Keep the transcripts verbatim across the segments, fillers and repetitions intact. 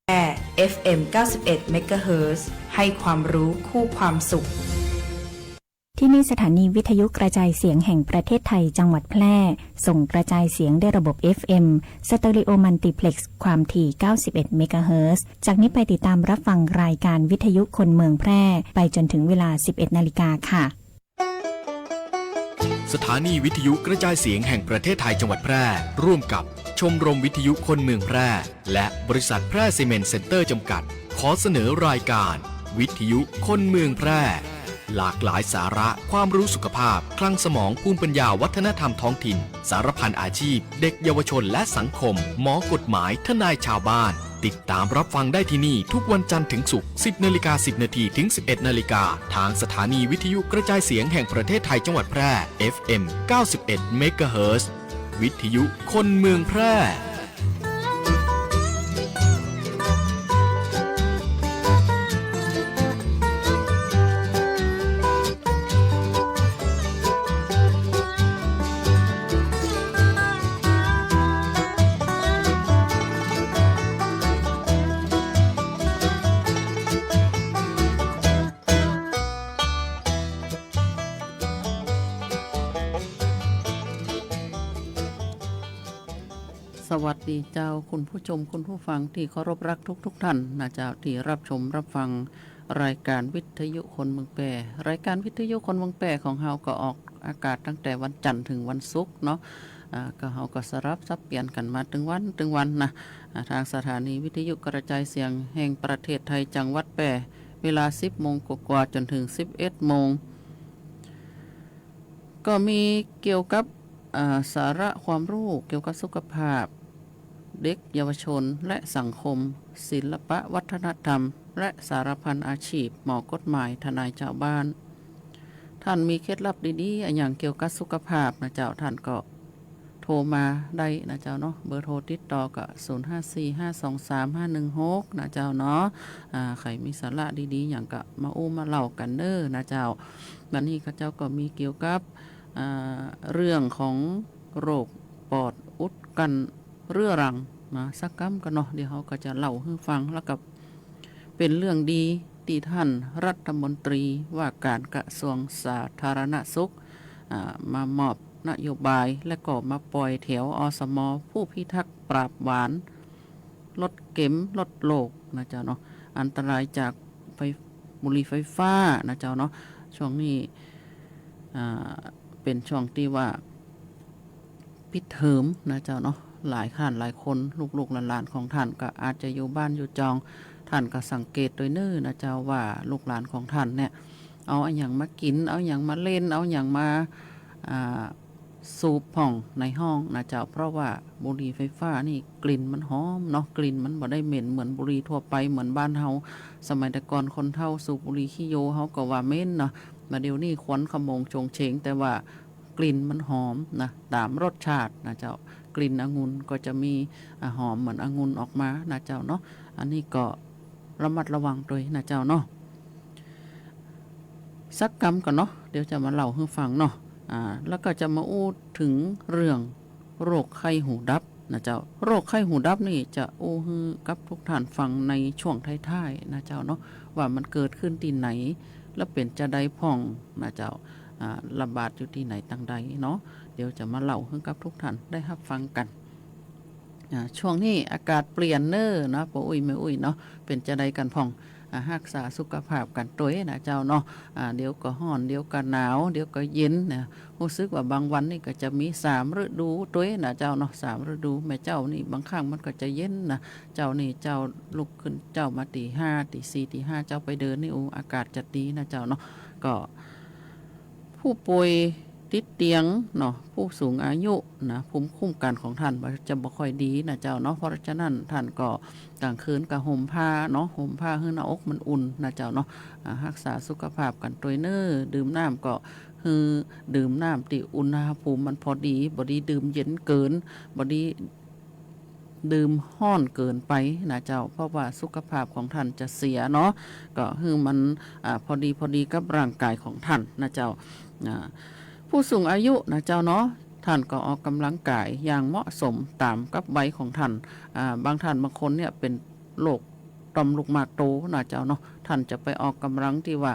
เอฟเอ็ม เก้าสิบเอ็ด เมกะเฮิรตซ์ ให้ความรู้คู่ความสุข ที่นี่สถานีวิทยุกระจายเสียงแห่งประเทศไทยจังหวัดแพร่ ส่งกระจายเสียงด้วยระบบ เอฟเอ็ม สเตอริโอมัลติเพล็กซ์ ความถี่ เก้าสิบเอ็ด เมกะเฮิรตซ์ จากนี้ไปติดตามรับฟังรายการวิทยุคนเมืองแพร่ ไปจนถึงเวลา สิบเอ็ด นาฬิกาค่ะ สถานีวิทยุกระจายเสียงแห่งประเทศไทยจังหวัดแพร่ ร่วมกับชมรมวิทยุคนเมืองแพร่ และบริษัทแพร่ซีเมนต์เซ็นเตอร์จำกัด ขอเสนอรายการวิทยุคนเมืองแพร่ หลากหลายสาระความรู้สุขภาพ คลังสมอง ภูมิปัญญา วัฒนธรรมท้องถิ่น สารพันอาชีพ เด็กเยาวชนและสังคม หมอกฎหมาย ทนายชาวบ้าน ติดตามรับฟังได้ที่นี่ทุกวันจันทร์ถึงศุกร์ สิบ นาฬิกา สิบ นาที ถึง สิบเอ็ด นาฬิกา ทางสถานีวิทยุกระจายเสียงแห่งประเทศไทยจังหวัดแพร่ เอฟเอ็ม เก้าสิบเอ็ด เมกะเฮิรตซ์ วิทยุคนเมืองแพร่ สวัสดีเจ้า คุณผู้ชม คุณผู้ฟังตี้เคารพรักทุกๆ ท่านนะเจ้า ตี้รับชมรับฟังรายการวิทยุคนเมืองแพร่ รายการวิทยุคนเมืองแพร่ของเฮาก็ออกอากาศตั้งแต่วันจันทร์ถึงวันศุกร์เนาะ อ่า ก็เฮาก็สลับสับเปลี่ยนกั๋นมาตึงวันตึงวันนะ อ่า ทางสถานีวิทยุกระจายเสียงแห่งประเทศไทยจังหวัดแพร่ เวลา สิบ โมงกว่าๆ จ๋นถึง สิบเอ็ด โมง ก็มีเกี่ยวกับ อ่า สาระความรู้เกี่ยวกับสุขภาพ เด็กเยาวชนและสังคม ศิลปะวัฒนธรรม และสารพันอาชีพ หมอกฎหมาย ทนายชาวบ้าน ท่านมีเคล็ดลับดีๆ อะหยังเกี่ยวกับสุขภาพนะเจ้า ท่านก็โทรมาได้นะเจ้าเนาะ เบอร์โทรติดต่อก็ ศูนย์ ห้า สี่ ห้า สอง สาม ห้า หนึ่ง หก นะเจ้าเนาะ อ่า ใผมีสาระดีๆ หยังก็มาอู้มาเล่ากั๋นเน้อนะเจ้า บัดนี้ข้าเจ้าก็มีเกี่ยวกับ อ่า เรื่องของโรคปอดอุดกั้นเรื้อรังนะ สักกำก่อเนาะ เดี๋ยวเฮาก็จะเล่าหื้อฟัง แล้วก็เป๋นเรื่องดีตี้ท่านรัฐมนตรีว่าการกระทรวงสาธารณสุข อ่า มามอบนโยบาย และก็มาป่อยแถว อสม ผู้พิทักษ์ปราบหวาน ลดเข็ม ลดโรคนะเจ้าเนาะ อันตรายจากไฟ บุหรี่ไฟฟ้านะเจ้าเนาะ ช่วงนี้ อ่า เป๋นช่วงตี้ว่าปิดเทอมนะเจ้าเนาะ หลายท่านหลายคน ลูกๆ หลานๆ ของท่านก็อาจจะอยู่บ้านอยู่จอง ท่านก็สังเกตตวยเน้อนะเจ้า ว่าลูกหลานของท่านเนี่ย เอาอะหยังมากิ๋น เอาอะหยังมาเล่น เอาอะหยังมา อ่า สูบพ่องในห้องนะเจ้า เพราะว่าบุหรี่ไฟฟ้านี่กลิ่นมันหอมเนาะ กลิ่นมันบ่ได้เหม็นเหมือนบุหรี่ทั่วไปเหมือนบ้านเฮา สมัยแต่ก่อนคนเฒ่าสูบบุหรี่ขี้โย เฮาก็ว่าเหม็นเนาะ บ่าเดี๋ยวนี้ควันขโมงโชงเชง แต่ว่ากลิ่นมันหอมนะ ต๋ามรสชาตินะเจ้า กลิ่นองุ่นก็จะมี อ่า หอมเหมือนองุ่นออกมานะเจ้าเนาะ อันนี้ก็ระมัดระวังตวยนะเจ้าเนาะ สักกำก่อเนาะ เดี๋ยวจะมาเล่าหื้อฟังเนาะ อ่า แล้วก็จะมาอู้เถิงเรื่องโรคไข้หูดับนะเจ้า โรคไข้หูดับนี่จะอู้หื้อกับทุกท่านฟังในช่วงท้ายๆ นะเจ้าเนาะ ว่ามันเกิดขึ้นตี้ไหน และเป๋นจาใดพ่องนะเจ้า อ่า ระบาดอยู่ตี้ไหนตางใดเนาะ เดี๋ยวจะมาเล่าหื้อกับทุกท่านได้ฮับฟังกั๋น อ่า ช่วงนี้อากาศเปลี่ยนเน้อนะ ป้ออุ๊ยแม่อุ๊ยเนาะ เป๋นจาใดกั๋นพ่อง อ่า ฮักษาสุขภาพกั๋นตวยนะเจ้าเนาะ อ่า เดี๋ยวก็ฮ้อน เดี๋ยวก็หนาว เดี๋ยวก็เย็นนะ ฮู้สึกว่าบางวันนี่ก็จะมีสามฤดูตวยนะเจ้าเนาะ สามฤดู แม่เจ๊านี่บางครั้งมันก็จะเย็นนะ เจ๊านี่เจ๊าลุกขึ้นเจ๊ามาตี๋ห้า ตี๋สี่ ตี๋ห้า เจ๊าไปเดินนี่ โอ้ อากาศจะดีนะเจ้าเนาะ ก็ ผู้ป่วยติดเตียงเนาะ ผู้สูงอายุนะ ภูมิคุ้มกันของท่านบ่ จะบ่ค่อยดีนะเจ้าเนาะ เพราะฉะนั้นท่านก็กลางคืนก็ห่มผ้าเนาะ ห่มผ้าหื้อหน้าอกมันอุ่นนะเจ้าเนาะ อ่า ฮักษาสุขภาพกั๋นตวยเน้อ ดื่มน้ำก็หื้อดื่มน้ำตี้อุณหภูมิมันพอดี บ่ดีดื่มเย็นเกิน บ่ดี ดื่มฮ้อนเกินไปนะเจ้า เพราะว่าสุขภาพของท่านจะเสียเนาะ ก็หื้อมัน อ่า พอดีพอดีกับร่างกายของท่านนะเจ้า อ่า ผู้สูงอายุนะเจ้าเนาะ ท่านก็ออกกำลังกายอย่างเหมาะสมต๋ามกับวัยของท่าน อ่า บางท่านบางคนเนี่ยเป๋นโรค ต่อมลูกหมากโตนะเจ้าเนาะ ต้านจะไปออกก๋ำลังตี้ว่า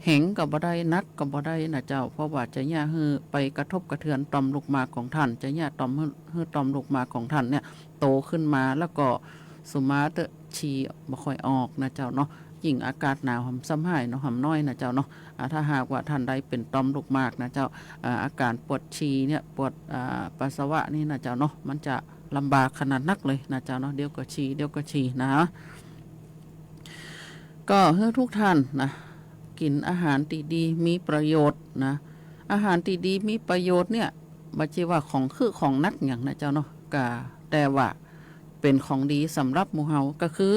แฮงก็บ่ได้ หนักก็บ่ได้นะเจ้า เพราะว่าจะเยียะหื้อไปกระทบกระเทือนต่อมลูกหมากของต้าน จะเยียะต่อมหื้อ หื้อต่อมลูกหมากของต้านเนี่ยโตขึ้นมา แล้วก็สุมาเต๊อะ ฉี่บ่ค่อยออกนะเจ้าเนาะ ยิ่งอากาศหนาวหำซ้ำฮ้ายเนาะ หำน้อยนะเจ้าเนาะ อ่า ถ้าหากว่าต้านใดเป๋นต่อมลูกหมากนะเจ้า อ่า อาก๋านปวดฉี่เนี่ย ปวด อ่า ปัสสาวะนี่นะเจ้าเนาะ มันจะลำบากขนาดนักเลยนะเจ้าเนาะ เดี๋ยวก็ฉี่ เดี๋ยวก็ฉี่นะ ก็หื้อทุกท่านนะ กิ๋นอาหารตี้ดีมีประโยชน์นะ อาหารตี้ดีมีประโยชน์เนี่ย บ่ใจ้ว่าของคือของหนักหยังนะเจ้าเนาะ ก็แต่ว่าเป๋นของดีสำหรับหมู่เฮา ก็คือ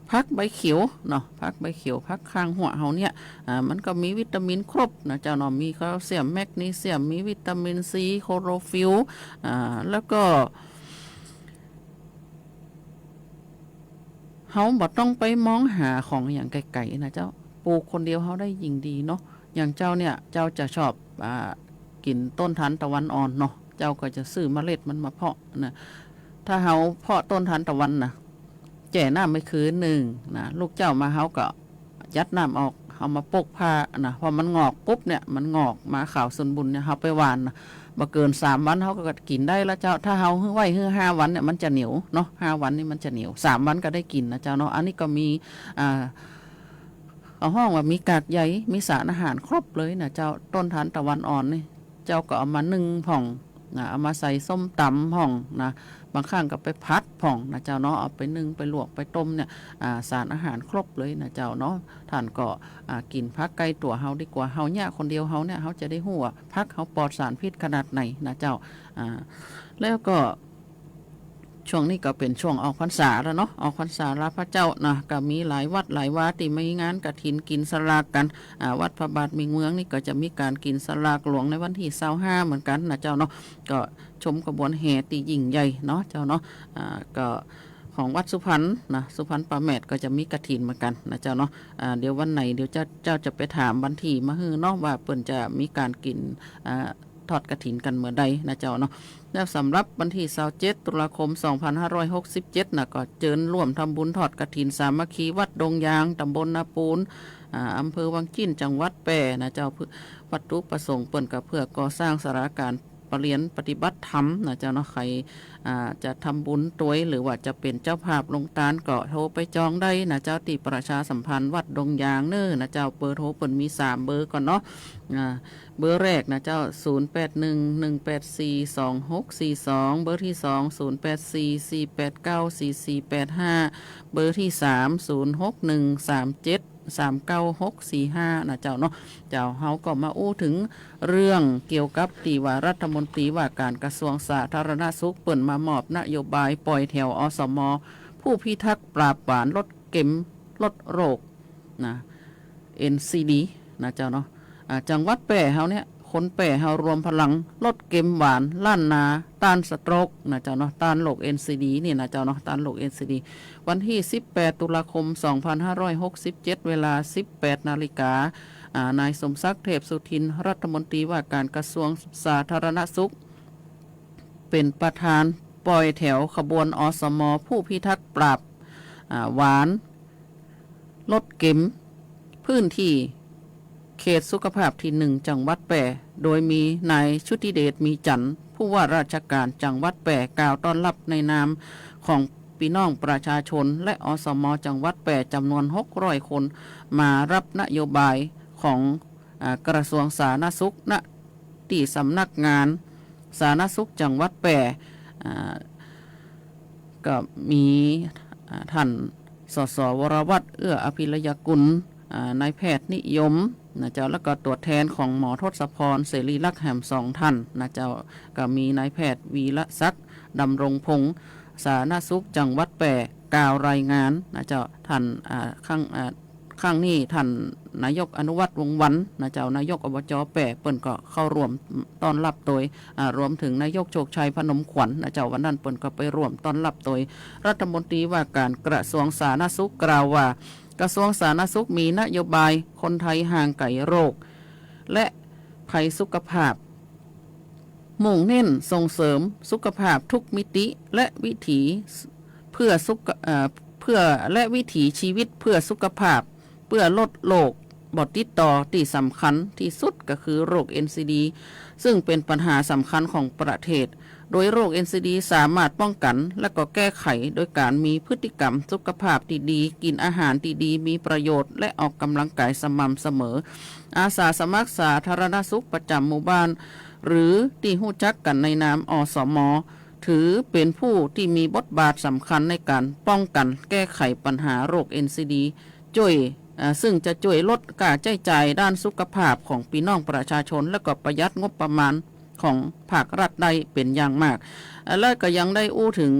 ผักใบเขียวเนาะ ผักใบเขียว ผักข้างหัวเฮาเนี่ย อ่า มันก็มีวิตามินครบนะเจ้าเนาะ มีแคลเซียม แมกนีเซียม มีวิตามินซี คลอโรฟิล อ่า แล้วก็ เฮาบ่ต้องไปมองหาของหยังไก๋ๆ นะเจ้า ปลูกคนเดียวเฮาได้ยิ่งดีเนาะ อย่างเจ้าเนี่ย เจ้าจะชอบ อ่า กิ๋นต้นทานตะวันอ่อนเนาะ เจ้าก็จะซื้อเมล็ดมันมาเพาะนะ ถ้าเฮาเพาะต้นทานตะวันนะ แจ่น้ำไปคืนนึ่งนะ ลุกเจ๊ามาเฮาก็ยัดน้ำออก เฮามาปกผ้านะ พอมันงอกปุ๊บเนี่ย มันงอกมาขาวสมบูรณ์เนี่ย เฮาไปหว่านนะ บ่เกินสามวันเฮาก็กิ๋นได้ละเจ้า ถ้าเฮาหื้อไว้หื้อห้าวันเนี่ย มันจะเหนียวเนาะ ห้าวันนี่มันจะเหนียว สามวันก็ได้กิ๋นนะเจ้าเนาะ อันนี้ก็มี อ่า เขาฮ้องว่ามีกากใย มีสารอาหารครบเลยนะเจ้า ต้นทานตะวันอ่อนนี่ เจ้าก็เอามานึ่งพ่องนะ เอามาใส่ส้มต๋ำพ่องนะ บางครั้งก็ไปผัดพ่องนะเจ้าเนาะ เอาไปนึ่ง ไปลวก ไปต้มเนี่ย อ่า สารอาหารครบเลยนะเจ้าเนาะ ต้านก็ อ่า กิ๋นผักใก้ตั๋วเฮาดีกว่า เฮาเนี่ยคนเดียวเฮาเนี่ย เฮาจะได้ฮู้ว่าผักเฮาปลอดสารพิษขนาดไหนนะเจ้า อ่า แล้วก็ ช่วงนี้ก็เป๋นช่วงออกพรรษาแล้วเนาะ ออกพรรษาลาพระเจ้านะ ก็มีหลายวัดหลายวาตี้มีงานกฐินกิ๋นสลากกั๋น อ่า วัดพระบาทมิ่งเมืองนี่ก็จะมีก๋านกิ๋นสลากหลวงในวันตี้ซาวห้าเหมือนกั๋นนะเจ้าเนาะ ก็ชมขบวนแห่ตี้ยิ่งใหญ่เนาะเจ้าเนาะ อ่า ก็ของวัดสุพรรณนะ สุพรรณป่าแมดก็จะมีกฐินเหมือนกั๋นนะเจ้าเนาะ อ่า เดี๋ยววันไหน เดี๋ยวเจ้า เจ้าจะไปถามวันตี้มาหื้อเนาะ ว่าเปิ้นจะมีก๋านกิ๋น อ่า ทอดกฐินกั๋นเมื่อใดนะเจ้าเนาะ แล้วสำหรับวันตี้ซาวเจ็ด ตุลาคม สองพันห้าร้อยหกสิบเจ็ด นะ ก็เจิญร่วมทำบุญทอดกฐินสามัคคีวัดดงยาง ตำบลนาปูน อ่า อำเภอวังจิ้น จังหวัดแป้นะเจ้า เพื่อ วัตถุประสงค์เปิ้นก็เพื่อก่อสร้างศาลาก๋านประเรียนปฏิบัติธรรมนะเจ้าเนาะ ใผ อ่า จะทำบุญตวย หรือว่าจะเป๋นเจ้าภาพลงตานก็โทรไปจองได้นะเจ้า ตี้ประชาสัมพันธ์วัดดงยางเน้อนะเจ้า เบอร์โทรเปิ้นมีสามเบอร์ก่อนเนาะ อ่า เบอร์แรกนะเจ้า ศูนย์แปดหนึ่ง หนึ่งแปดสี่ สองหกสี่สอง เบอร์ตี้สอง ศูนย์แปดสี่ สี่แปดเก้า สี่สี่แปดห้า เบอร์ตี้สาม ศูนย์หกหนึ่ง สามเจ็ด สามเก้าหกสี่ห้า นะเจ้าเนาะ เจ้า เฮาก็มาอู้เถิงเรื่องเกี่ยวกับตี้ว่ารัฐมนตรีว่าก๋านกระทรวงสาธารณสุขเปิ้นมามอบนโยบายป่อยแถว อสม ผู้พิทักษ์ปราบหวาน ลดเข็ม ลดโรค นะ เอ็นซีดี นะเจ้าเนาะ อ่า จังหวัดแป้เฮาเนี่ย คนแป้เฮารวมพลัง ลดเข็มหวาน ล้านนา ต้านสโตรก นะเจ้าเนาะ ต้านโรค เอ็นซีดี นี่นะเจ้าเนาะ ต้านโรค เอ็นซีดี วันตี้สิบแปด ตุลาคม สองพันห้าร้อยหกสิบเจ็ด เวลา สิบแปด นาฬิกา อ่า นายสมศักดิ์ เทพสุทิน รัฐมนตรีว่าก๋านกระทรวงสาธารณสุข เป๋นประธานป่อยแถวขบวน อสม ผู้พิทักษ์ปราบ อ่า หวาน ลดเข็ม พื้นตี้เขตสุขภาพตี้หนึ่ง จังหวัดแป้ โดยมีนายชุติเดช มีจันทร์ ผู้ว่าราชก๋านจังหวัดแป้ กล่าวต้อนรับในนามของปี้น้องประชาชน และ อสม จังหวัดแป้ จ๋ำนวน หกร้อย คน มาฮับนโยบายของ อ่า กระทรวงสาธารณสุข ณ ตี้สำนักงานสาธารณสุขจังหวัดแป้ อ่า ก็มี อ่า ต้าน สส วรวัฒน์ เอื้ออภิรยกุล อ่า นายแพทย์นิยม นะเจ้า แล้วก็ตั๋วแทนของหมอทศพร เสรีลักษณ์ แหมสองต้าน นะเจ้า ก็มีนายแพทย์วีรศักดิ์ ดำรงพงษ์ สาธารณสุขจังหวัดแป้ กล่าวรายงาน นะเจ้า ต้าน อ่า ครั้ง อ่า ครั้งนี้ต้านนายกอนุวัฒน์ วงศ์วรรณ นะเจ้า นายก อบจ แป้ เปิ้นก็เข้าร่วมต้อนรับโตย อ่า รวมเถิงนายกโชคชัย พนมขวัญ นะเจ้า วันนั้นเปิ้นก็ไปร่วมต้อนรับโตย รัฐมนตรีว่าก๋านกระทรวงสาธารณสุขกล่าวว่า กระทรวงสาธารณสุขมีนโยบายคนไทยห่างไกลโรค และภัยสุขภาพ มุ่งเน้นส่งเสริมสุขภาพทุกมิติและวิถี เพื่อสุข- เอ่อ เปื้อ และวิถีชีวิตเปื้อสุขภาพ เปื้อลดโรคบ่ติดต่อตี้สำคัญตี้สุดก็คือโรค เอ็น ซี ดี ซึ่งเป๋นปัญหาสำคัญของประเทศ โดยโรค เอ็น ซี ดี สามารถป้องกั๋นและก็แก้ไขโดยก๋านมีพฤติกรรมสุขภาพตี้ดี กิ๋นอาหารตี้ดี มีประโยชน์ และออกกำลังกายสม่ำเสมอ อาสาสมัครสาธารณสุขประจ๋ำหมู่บ้าน หรือตี้ฮู้จักกั๋นในนาม อสม ถือเป๋นผู้ตี้มีบทบาทสำคัญในก๋านป้องกั๋นแก้ไขปัญหาโรค เอ็น ซี ดี จ้วย อ่า ซึ่งจะจ้วยลดค่าใจ๊จ่ายด้านสุขภาพของปี้น้องประชาชน และก็ประหยัดงบประมาณของภาครัฐได้เป๋นอย่างมาก อ่า และก็ยังได้อู้เถิง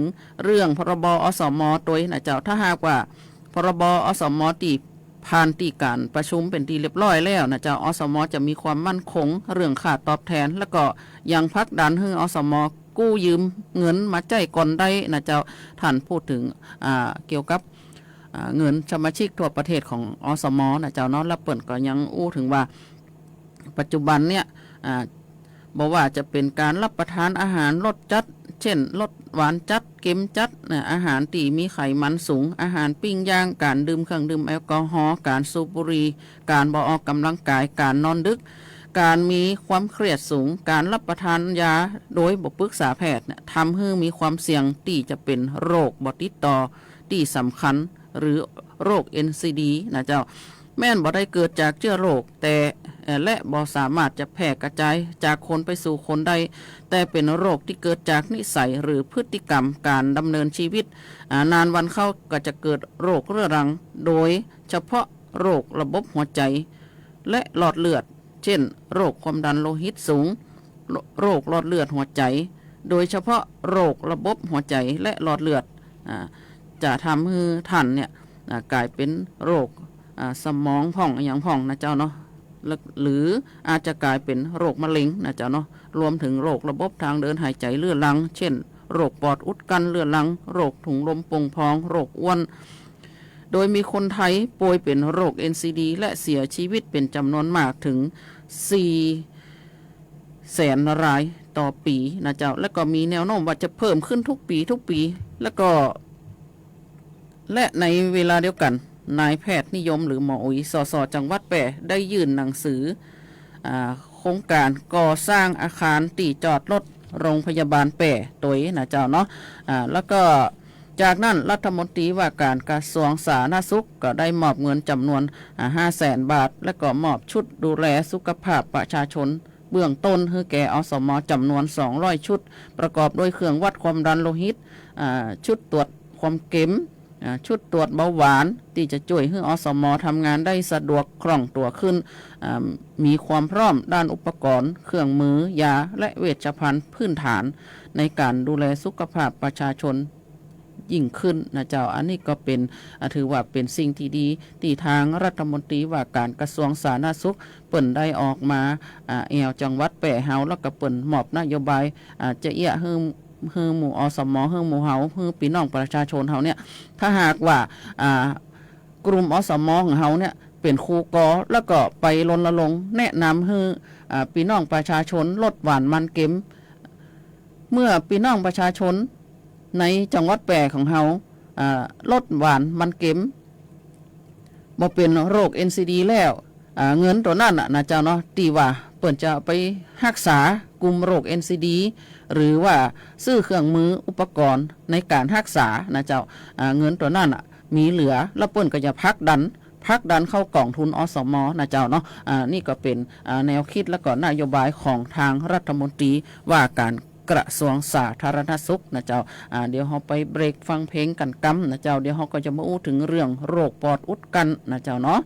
เรื่อง พรบ อสม ตวยนะเจ้า ถ้าหากว่า พรบ อสม ตี้ผ่านตี้ก๋านประชุมเป๋นตี้เรียบร้อยแล้วนะเจ้า อสม จะมีความมั่นคงเรื่องค่าตอบแทน และก็ยังผลักดันหื้อ อสม กู้ยืมเงินมาใจ๊ก่อนได้นะเจ้า ท่านพูดเถิง อ่า เกี่ยวกับ อ่า เงินสมาชิกทั่วประเทศของ อสม นะเจ้าเนาะ และเปิ้นก็ยังอู้เถิงว่า ปัจจุบันเนี่ย อ่า บ่ว่าจะเป๋นก๋านรับประทานอาหารรสจัด เจ้น รสหวานจัด เค็มจัด นะ อาหารตี้มีไขมันสูง อาหารปิ้งย่าง ก๋านดื่มเครื่องดื่มแอลกอฮอล์ ก๋านสูบบุหรี่ ก๋านบ่ออกกำลังกาย ก๋านนอนดึก ก๋านมีความเครียดสูง ก๋านรับประทานยาโดยบ่ปรึกษาแพทย์เนี่ย ทำหื้อมีความเสี่ยงตี้จะเป๋นโรคบ่ติดต่อตี้สำคัญ หรือโรค เอ็น ซี ดี นะเจ้า แม้นบ่ได้เกิดจากเจื้อโรค แต่ เอ่อ และบ่สามารถจะแพร่กระจายจากคนไปสู่คนได้ แต่เป๋นโรคตี้เกิดจากนิสัยหรือพฤติกรรมก๋านดำเนินชีวิต อ่า นานวันเข้าก็จะเกิดโรคเรื้อรัง โดยเฉพาะโรคระบบหัวใจ๋ และหลอดเลือด เจ้น โรคความดันโลหิตสูง โร- โรคหลอดเลือดหัวใจ๋ โดยเฉพาะโรคระบบหัวใจ๋และหลอดเลือด อ่า จะทำหื้อท่านเนี่ย อ่า ก๋ายเป๋นโรค อ่า สมองพ่องอะหยังพ่องนะเจ้าเนาะ และ หรืออาจจะก๋ายเป๋นโรคมะเร็งนะเจ้าเนาะ รวมเถิงโรคระบบทางเดินหายใจ๋เรื้อรัง เจ้น โรคปอดอุดกั้นเรื้อรัง โรคถุงลมโป่งพอง โรคอ้วน โดยมีคนไทยป่วยเป๋นโรค เอ็น ซี ดี และเสียชีวิตเป๋นจ๋ำนวนมากเถิง สี่แสนรายต่อปี๋นะเจ้า และก็มีแนวโน้มว่าจะเพิ่มขึ้นทุกปี๋ทุกปี๋ และก็ และในเวลาเดียวกั๋น นายแพทย์นิยม หรือหมออุ๋ย สส จังหวัดแป้ ได้ยื่นหนังสือ อ่า โครงก๋านก่อสร้างอาคารตี้จอดรถโรงพยาบาลแป้ตวยนะเจ้าเนาะ อ่า แล้วก็จากนั้นรัฐมนตรีว่าก๋านกระทรวงสาธารณสุขก็ได้มอบเงินจ๋ำนวน อ่า ห้าแสนบาท และก็มอบชุดดูแลสุขภาพประชาชนเบื้องต้นหื้อแก่ อสม จ๋ำนวน สองร้อยชุด ประกอบด้วยเครื่องวัดความดันโลหิต อ่า ชุดตรวจความเค็ม อ่า ชุดตรวจเบาหวาน ตี้จะจ้วยหื้อ อสม ทำงานได้สะดวกคล่องตั๋วขึ้น อ่า มีความพร้อมด้านอุปกรณ์ เครื่องมือ ยา และเวชภัณฑ์พื้นฐาน ในก๋านดูแลสุขภาพประชาชนยิ่งขึ้นนะเจ้า อันนี้ก็เป๋น อ่า ถือว่าเป๋นสิ่งตี้ดี ตี้ตางรัฐมนตรีว่าก๋านกระทรวงสาธารณสุข เปิ้นได้ออกมา อ่า แอ่วจังหวัดแป้เฮา แล้วก็เปิ้นมอบนโยบาย อ่า จะเอี้ยะหื้อ หื้อหมู่ อสม หื้อหมู่เฮา หื้อปี้น้องประชาชนเฮาเนี่ย ถ้าหากว่า อ่า กลุ่ม อสม ของเฮาเนี่ย เป๋นครูกอ แล้วก็ไปรณรงค์แนะนำหื้อ อ่า ปี้น้องประชาชนลดหวานมันเค็ม เมื่อปี้น้องประชาชนในจังหวัดแป้ของเฮา อ่า ลดหวานมันเค็ม บ่เป๋นโรค เอ็น ซี ดี แล้ว อ่า เงินตั๋วนั้นน่ะนะเจ้าเนาะ ตี้ว่าเปิ้นจะไปฮักษากลุ่มโรค เอ็น ซี ดี หรือว่าซื้อเครื่องมืออุปกรณ์ในก๋านฮักษานะเจ้า อ่า เงินตั๋วนั้นน่ะมีเหลือ แล้วเปิ้นก็จะผลักดัน ผลักดันเข้ากองทุน อสม นะเจ้าเนาะ อ่า นี่ก็เป๋น อ่า แนวคิดแล้วก็นโยบายของตางรัฐมนตรีว่าก๋านกระทรวงสาธารณสุขนะเจ้า อ่า เดี๋ยวเฮาไปเบรกฟังเพลงกั๋นกำนะเจ้า เดี๋ยวเฮาก็จะมาอู้เถิงเรื่องโรคปอดอุดกั้นนะเจ้าเนาะ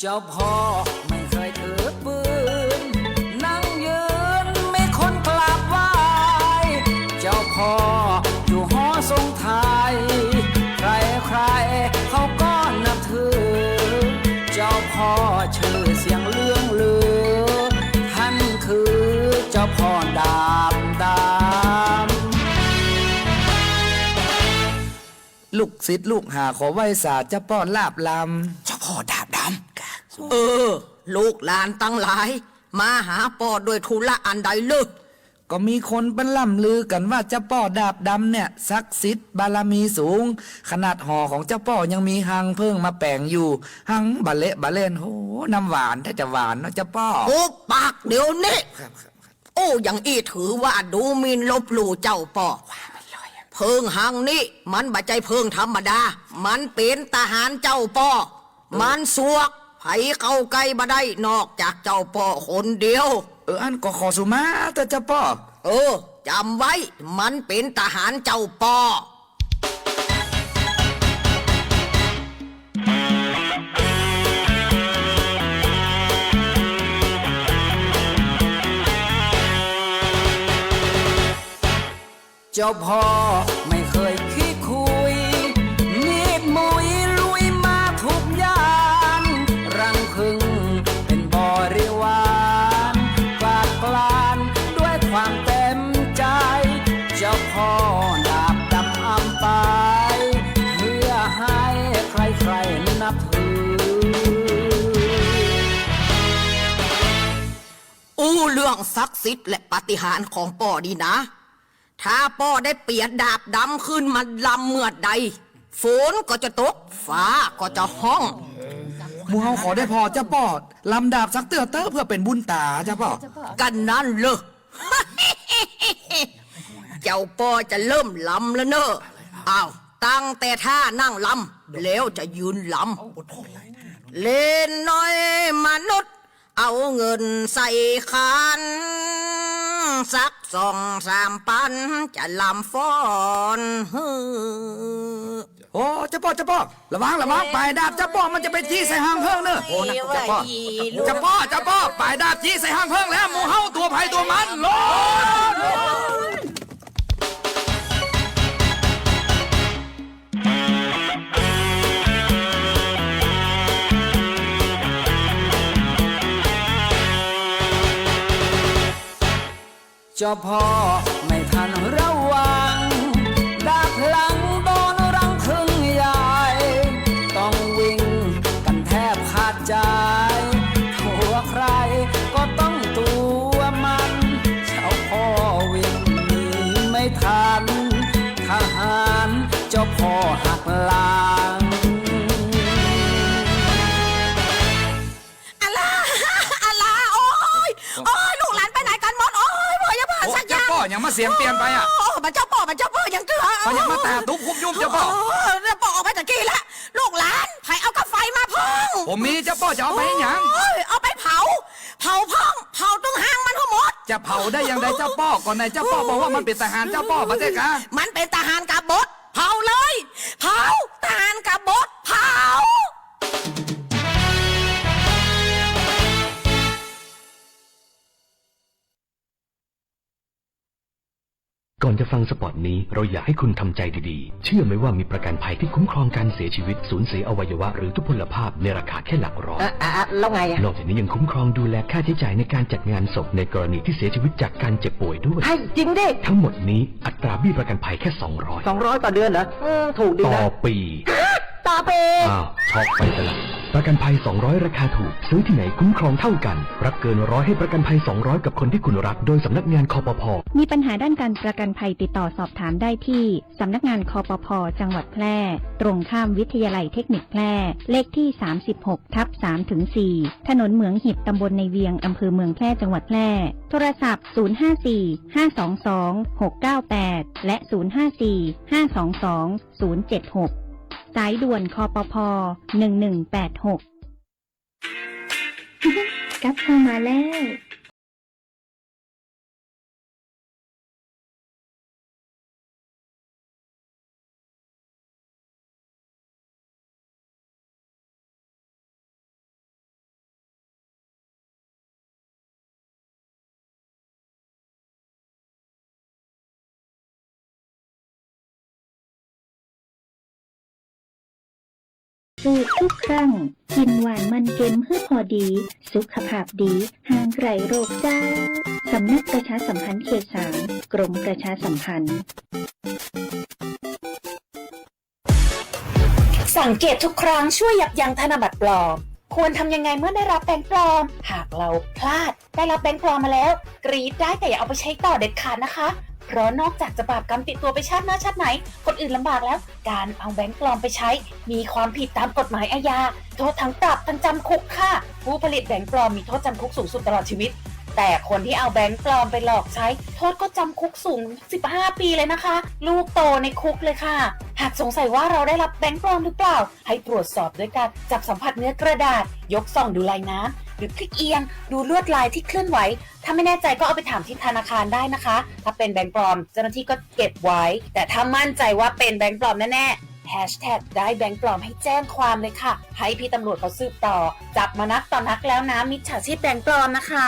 เจ้าพ่อไม่เคยถือปืน นั่งยืนมีคนกราบไหว้ เจ้าพ่ออยู่หอทรงไทย ใครๆเขาก็นับถือ เจ้าพ่อชื่อเสียงเลื่องลือ ท่านคือเจ้าพ่อ ลูกศิษย์ลูกหาขอไหว้สาเจ้าป้อดาบดำ เจ้าป้อดาบดำ เออ ลูกหลานตังหลาย มาหาป้อด้วยธุระอันใดเล่อ ก็มีคนเปิ้นล่ำลือกั๋นว่าเจ้าป้อดาบดำเนี่ยศักดิ์สิทธิ์บารมีสูง ขนาดหอของเจ้าป้อยังมีฮังเผิ้งมาแป๋งอยู่ ฮังบาเละบาเล่น โห น้ำหวานแต๊จะหวานเนาะเจ้าป้อ หุบปากเดี๋ยวนี้ ครับ ครับ ครับ อู้อย่างอี้ถือว่าดูหมิ่นลบหลู่เจ้าป้อ เผิ้งฮังนี้มันบ่ใจ้เผิ้งธรรมดา มันเป๋นทหารเจ้าป้อ มันสวก ใผเข้าใก้บ่ได้นอกจากเจ้าป้อคนเดียว เออ อั้นก็ขอสุมาเต๊อะเจ้าป้อ เออ จ๋ำไว้ มันเป๋นทหารเจ้าป้อ เจ้าป้อไม่เกยขี้คุย มีดมุยลุยมาทุกย่าน รังผึ้งเป๋นบริวาร กลาดกล้านด้วยความเต๋มใจ๋ เจ้าป้อดาบดำอำไป เปื้อหื้อใค่ๆนับถือ อู้เรื่องศักดิ์สิทธิ์และปาฏิหาริย์ของป้อดีนะ ถ้าป้อได้เปียดาบดำขึ้นมาลำเมื่อใด ฝนก็จะตก ฟ้าก็จะฮ้อง หมู่เฮาขอได้ผ่อเจ้าป้อ ลำดาบสักเตื้อเต๊อะ เปื้อเป๋นบุญต๋าเจ้าป้อ กั๋นนั้นเล่อ เจ้าป้อจะเริ่มลำแล้วเน่อ อ้าว ตั้งแต่ท่านั่งลำ แล้วจะยืนลำ เล่นน้อยมนุษย์ เอาเงินใส่ขัน สักสองสามปัน จะลำฟ้อนหื้อ โอ้ เจ้าป้อ เจ้าป้อ ระวัง ระวัง ป๋ายดาบเจ้าป้อมันจะไปจี๊ใส่ฮังเผิ้งเน่อ โอ้ นะ เจ้าป้อ เจ้าป้อ เจ้าป้อ ป๋ายดาบจี๊ใส่ฮังเผิ้งแล้ว หมู่เฮาตั๋วใผตั๋วมัน โลด เจ้าป้อไม่ทันระวัง ดาบพลั้งโดนรังผึ้งใหญ่ ต้องวิ่งกั๋นแทบขาดใจ ตั๋วใครก็ต้องตั๋วมัน เจ้าป้อวิ่งหนีไม่ทัน ทหารเจ้าป้อหักหลัง อะละ อะละ โอ๊ย โอ๊ย ลูกหลานไปไหนกั๋นหมด โอ๊ย บ่อย่าผ่าสักอย่าง โอ้ เจ้าป้อ หยังมาเสียงเปลี่ยนไปอะ โอ้ บ่าเจ้าป้อ บ่าเจ้าป้อ หยังเตื้อ บ่าหยังมาตาตุ๊บคุบยุบเจ้าป้อ โอ้ เจ้าป้อออกไปตะกี้ละ ลูกหลาน ใผเอาก้าไฟมาพ่อง ผมมีเจ้าป้อ จะเอาไปเฮ็ดหยัง โอ๊ย เอาไปเผา เผาพ่อง เผาตึงฮังมันหื้อหมด จะเผาได้อย่างใดเจ้าป้อ ก่อนไหนเจ้าป้อบอกว่ามันเป๋นทหารเจ้าป้อ บ่ใจ้กา มันเป๋นทหารกบฏ เผาเลย เผา ทหารกบฏ เผา ก่อนจะฟังสปอตนี้ เราอยากให้คุณทำใจดีๆ เชื่อไหมว่ามีประกันภัยที่คุ้มครองการเสียชีวิต สูญเสียอวัยวะ หรือทุพพลภาพในราคาแค่หลักร้อย อ่ะ อ่ะ อ่ะ แล้วไงอะ นอกจากนี้ยังคุ้มครองดูแลค่าใช้จ่ายในการจัดงานศพในกรณีที่เสียชีวิตจากการเจ็บป่วยด้วย เฮ้ย จริงดิ ทั้งหมดนี้อัตราเบี้ยประกันภัยแค่สองร้อย สองร้อยต่อเดือนเหรอ อืม ถูกดีนะ ต่อปี ฮะ ต่อปี อ้าว ช็อกไปซะละ ประกันภัยสองร้อยราคาถูก ซื้อที่ไหนคุ้มครองเท่ากัน รับเกินร้อยให้ประกันภัยสองร้อยกับคนที่คุณรัก โดยสำนักงาน คปภ. มีปัญหาด้านการประกันภัยติดต่อสอบถามได้ที่สำนักงาน คปภ. จังหวัดแพร่ ตรงข้ามวิทยาลัยเทคนิคแพร่ เลขที่สามสิบหกทับสามถึงสี่ ถนนเหมืองหิบ ตำบลในเวียง อำเภอเมืองแพร่ จังหวัดแพร่ โทรศัพท์ ศูนย์ห้าสี่ ห้าสองสอง หกเก้าแปด และ ศูนย์ห้าสี่ ห้าสองสอง ศูนย์เจ็ดหก สายด่วน คปภ. หนึ่งหนึ่งแปดหก กับข้าวมาแล้ว สูตรทุกครั้ง กินหวานมันเค็มหื้อพอดี สุขภาพดี ห่างไกลโรคเจ้า สำนักประชาสัมพันธ์เขตสาม กรมประชาสัมพันธ์ เ สังเกตทุกครั้งช่วยยับยั้งธนบัตรปลอม ควรทำยังไงเมื่อได้รับแบงก์ปลอม หากเราพลาดได้รับแบงก์ปลอมมาแล้ว กรี๊ดได้แต่อย่าเอาไปใช้ต่อเด็ดขาดนะคะ เพราะนอกจากจะบาปกรรมติดตัวไปชาติหน้าชาติไหน คนอื่นลำบากแล้ว การเอาแบงก์ปลอมไปใช้ มีความผิดตามกฎหมายอาญา โทษทั้งปรับทั้งจำคุกค่ะ ผู้ผลิตแบงก์ปลอมมีโทษจำคุกสูงสุดตลอดชีวิต แต่คนที่เอาแบงก์ปลอมไปหลอกใช้ โทษก็จำคุกสูง สิบห้า ปีเลยนะคะ ลูกโตในคุกเลยค่ะ หากสงสัยว่าเราได้รับแบงก์ปลอมหรือเปล่า ให้ตรวจสอบด้วยการจับสัมผัสเนื้อกระดาษ ยกส่องดูลายน้ำ หรือพลิกเอียง ดูลวดลายที่เคลื่อนไหว ถ้าไม่แน่ใจก็เอาไปถามที่ธนาคารได้นะคะ ถ้าเป็นแบงก์ปลอม เจ้าหน้าที่ก็เก็บไว้ แต่ถ้ามั่นใจว่าเป็นแบงก์ปลอมแน่ๆ แฮชแท็กได้แบงก์ปลอมให้แจ้งความเลยค่ะ ให้พี่ตำรวจเขาสืบต่อ จับมานักต่อนักแล้วนะ มิจฉาชีพแบงก์ปลอมนะคะ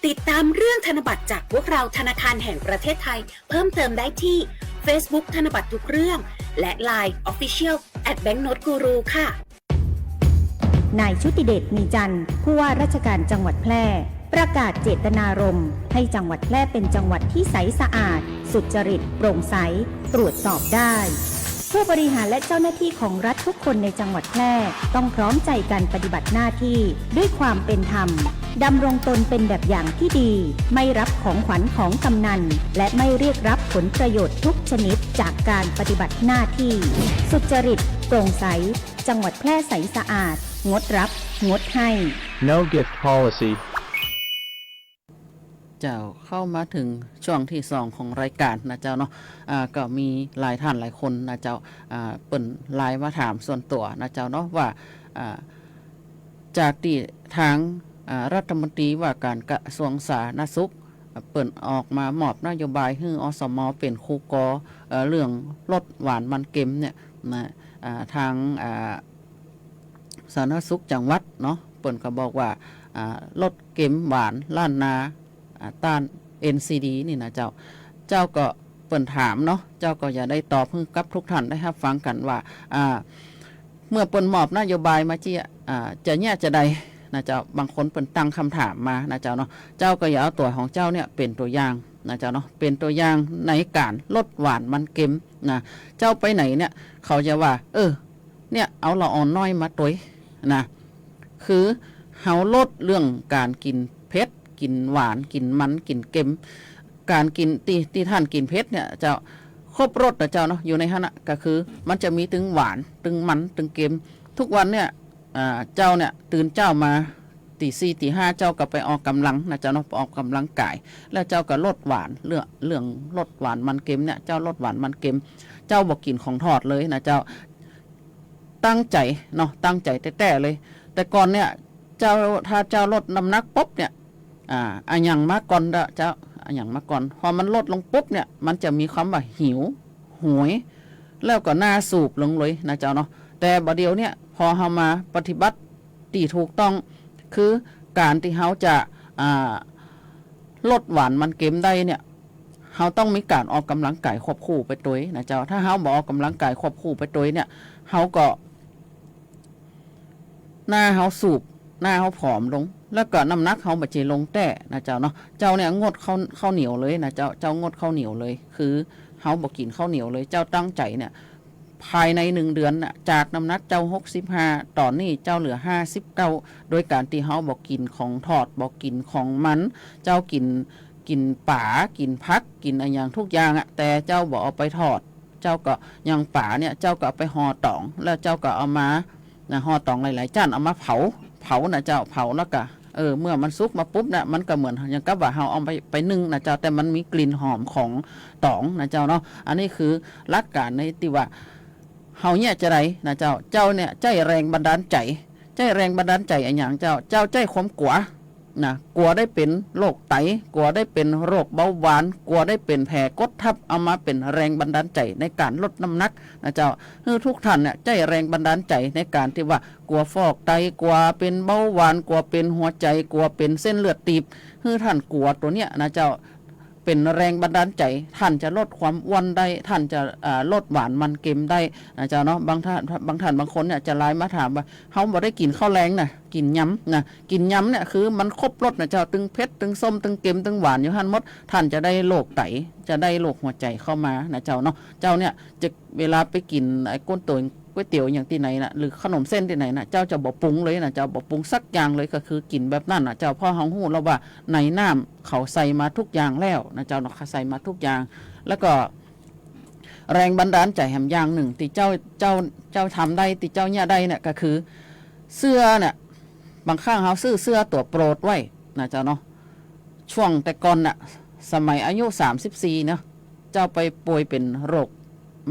ติดตามเรื่องธนบัตรจากพวกเราธนาคารแห่งประเทศไทย เพิ่มเติมได้ที่ Facebook ธนบัตรทุกเรื่อง และ ไลน์ Official แอท แบงก์โนตกูรู ค่ะ นายชุติเดช มีจันทร์ ผู้ว่าราชการจังหวัดแพร่ ประกาศเจตนารมณ์ให้จังหวัดแพร่เป็นจังหวัดที่ใสสะอาด สุจริต โปร่งใส ตรวจสอบได้ ผู้บริหารและเจ้าหน้าที่ของรัฐทุกคนในจังหวัดแพร่ ต้องพร้อมใจกันปฏิบัติหน้าที่ด้วยความเป็นธรรม ดำรงตนเป็นแบบอย่างที่ดี ไม่รับของขวัญของกำนัล และไม่เรียกรับผลประโยชน์ทุกชนิดจากการปฏิบัติหน้าที่ สุจริต โปร่งใส จังหวัดแพร่ใสสะอาด งดรับ งดให้ No gift policy เจ้า เข้ามาถึงช่วงตี้สองของรายก๋านนะเจ้าเนาะ อ่า ก็มีหลายท่านหลายคนนะเจ้า อ่า เปิ้นไลน์มาถามส่วนตั๋วนะเจ้าเนาะ ว่า อ่า จากตี้ตาง อ่า รัฐมนตรีว่าก๋านกระทรวงสาธารณสุข อ่า เปิ้นออกมามอบนโยบายหื้อ อสม เป๋นคู่กอ เอ่อ เรื่องลดหวานมันเก็มเนี่ยนะ อ่า ตาง อ่า สาธารณสุขจังหวัดเนาะ เปิ้นก็บอกว่า อ่า ลดเก็มหวานล้านนา อ่า ต้าน เอ็น ซี ดี นี่นะเจ้า เจ้าก็เปิ้นถามเนาะ เจ้าก็จะได้ตอบหื้อกับทุกท่านได้ฮับฟังกั๋นว่า อ่า เมื่อเปิ้นมอบนโยบายมาเจีย อ่า จะเยียะจาใดนะเจ้า บางคนเปิ้นตั้งกำถามมานะเจ้าเนาะ เจ้าก็อยากเอาตั๋วของเจ้าเนี่ยเป๋นตั๋วอย่างนะเจ้าเนาะ เป๋นตั๋วอย่างในก๋านลดหวานมันเก็มนะ เจ้าไปไหนเนี่ย เขาจะว่า เออ เนี่ย เอาละอ่อนน้อยมาตวยนะ คือเฮาลดเรื่องก๋านกิ๋นเผ็ด กิ๋นหวาน กิ๋นมัน กิ๋นเก็ม ก๋านกิ๋นตี้ ตี้ต้านกิ๋นเผ็ดเนี่ยเจ้า ครบรสนะเจ้าเนาะ อยู่ในหั้นน่ะ ก็คือมันจะมีตึงหวาน ตึงมัน ตึงเก็ม ทุกวันเนี่ย อ่า เจ้าเนี่ย ตื่นเจ๊ามา ตี๋สี่ ตี๋ห้า เจ้าก็ไปออกก๋ำลังนะเจ้าเนาะ ไปออกก๋ำลังก๋าย แล้วเจ้าก็ลดหวาน เรื่อง เรื่องลดหวานมันเก็มเนี่ย เจ้าลดหวานมันเก็ม เจ้าบ่กิ๋นของทอดเลยนะเจ้า ตั้งใจ๋เนาะ ตั้งใจ๋แต๊ๆ เลย แต่ก่อนเนี่ย เจ้า ถ้าเจ้าลดน้ำหนักปุ๊บเนี่ย อ่า อะหยังมาก่อนเด้อเจ้า อะหยังมาก่อน พอมันลดลงปุ๊บเนี่ย มันจะมีความว่าหิว โหย แล้วก็หน้าสูบลงเลยนะเจ้าเนาะ แต่บ่าเดี่ยวเนี่ย พอเฮามาปฏิบัติตี้ถูกต้อง คือก๋านตี้เฮาจะ อ่า ลดหวานมันเก็มได้เนี่ย เฮาต้องมีก๋านออกก๋ำลังก๋ายควบคู่ไปตวยนะเจ้า ถ้าเฮาบ่ออกก๋ำลังก๋ายควบคู่ไปตวยเนี่ย เฮาก็ หน้าเฮาสูบ หน้าเฮาผอมลง แล้วก็น้ำหนักเฮาบ่เจลงแต๊นะเจ้าเนาะ เจ้าเนี่ยงดข้าว ข้าวเหนียวเลยนะเจ้า เจ้างดข้าวเหนียวเลย คือเฮาบ่กิ๋นข้าวเหนียวเลย เจ้าตั้งใจ๋เนี่ย ภายในหนึ่งเดือนน่ะ จากน้ำหนักเจ้า หกสิบห้า ต๋อนนี้เจ้าเหลือ ห้าสิบเก้า โดยก๋านตี้เฮาบ่กิ๋นของทอด บ่กิ๋นของมัน เจ้ากิ๋น กิ๋นป๋า กิ๋นผัก กิ๋นอะหยังทุกอย่างอะ แต่เจ้าบ่เอาไปทอด เจ้าก็ อย่างป๋าเนี่ย เจ้าก็เอาไปห่อต๋อง แล้วเจ้าก็เอามา นะ ห่อต๋องหลายๆ จ้าน เอามาเผา เผานะเจ้า เผาแล้วก็ เออ เมื่อมันสุกมาปุ๊บเนี่ย มันก็เหมือนอย่างกับว่าเฮาเอาไป ไปนึ่งนะเจ้า แต่มันมีกลิ่นหอมของต๋องนะเจ้าเนาะ อันนี้คือหลักก๋านในตี้ว่า เฮาเนี่ยจะใดนะเจ้า เจ้าเนี่ยใจ๊แรงบันดาลใจ๋ ใจ๊แรงบันดาลใจ๋อะหยังเจ้า เจ้าใจ๊ความกั๋ว นะ กั๋วได้เป๋นโรคไต กั๋วได้เป๋นโรคเบาหวาน กั๋วได้เป๋นแผลกดทับ เอามาเป๋นแรงบันดาลใจ๋ในก๋านลดน้ำหนักนะเจ้า หื้อทุกท่านเนี่ยใจ๊แรงบันดาลใจ๋ในก๋านตี้ว่ากั๋วฟอกไต กั๋วเป๋นเบาหวาน กั๋วเป๋นหัวใจ๋ กั๋วเป๋นเส้นเลือดตีบ หื้อท่านกั๋วตั๋วเนี้ยนะเจ้า เป๋นแรงบันดาลใจ๋ ท่านจะลดความอ้วนได้ ท่านจะ อ่า ลดหวานมันเก็มได้นะเจ้าเนาะ บางท่าน บางท่านบางคนเนี่ยจะไลน์มาถามว่า เฮาบ่ได้กิ๋นข้าวแลงนะ กิ๋นยำนะ กิ๋นยำเนี่ยคือมันครบรสนะเจ้า ตึงเผ็ด ตึงส้ม ตึงเก็ม ตึงหวานอยู่หั้นหมด ท่านจะได้โรคไต จะได้โรคหัวใจ๋เข้ามานะเจ้าเนาะ เจ้าเนี่ยจะเวลาไปกิ๋นไอ้ก๋วยเตี๋ยว ก๋วยเตี๋ยวอย่างตี้ไหนน่ะ หรือขนมเส้นตี้ไหนน่ะ เจ้าจะบ่ปรุงเลยนะเจ้า บ่ปรุงสักอย่างเลย ก็คือกิ๋นแบบนั้นน่ะเจ้า เพราะเฮาฮู้แล้วว่าในน้ำเขาใส่มาทุกอย่างแล้วนะเจ้าเนาะ เขาใส่มาทุกอย่าง แล้วก็แรงบันดาลใจ๋แหมอย่างนึ่งตี้เจ้า เจ้า เจ้าทำได้ ตี้เจ้าเยียะได้เนี่ยก็คือ เสื้อเนี่ย บางครั้งเฮาซื้อเสื้อตั๋วโปรดไว้นะเจ้าเนาะ ช่วงแต่ก่อนน่ะ สมัยอายุสามสิบสี่เนาะ เจ้าไปป่วยเป๋นโรค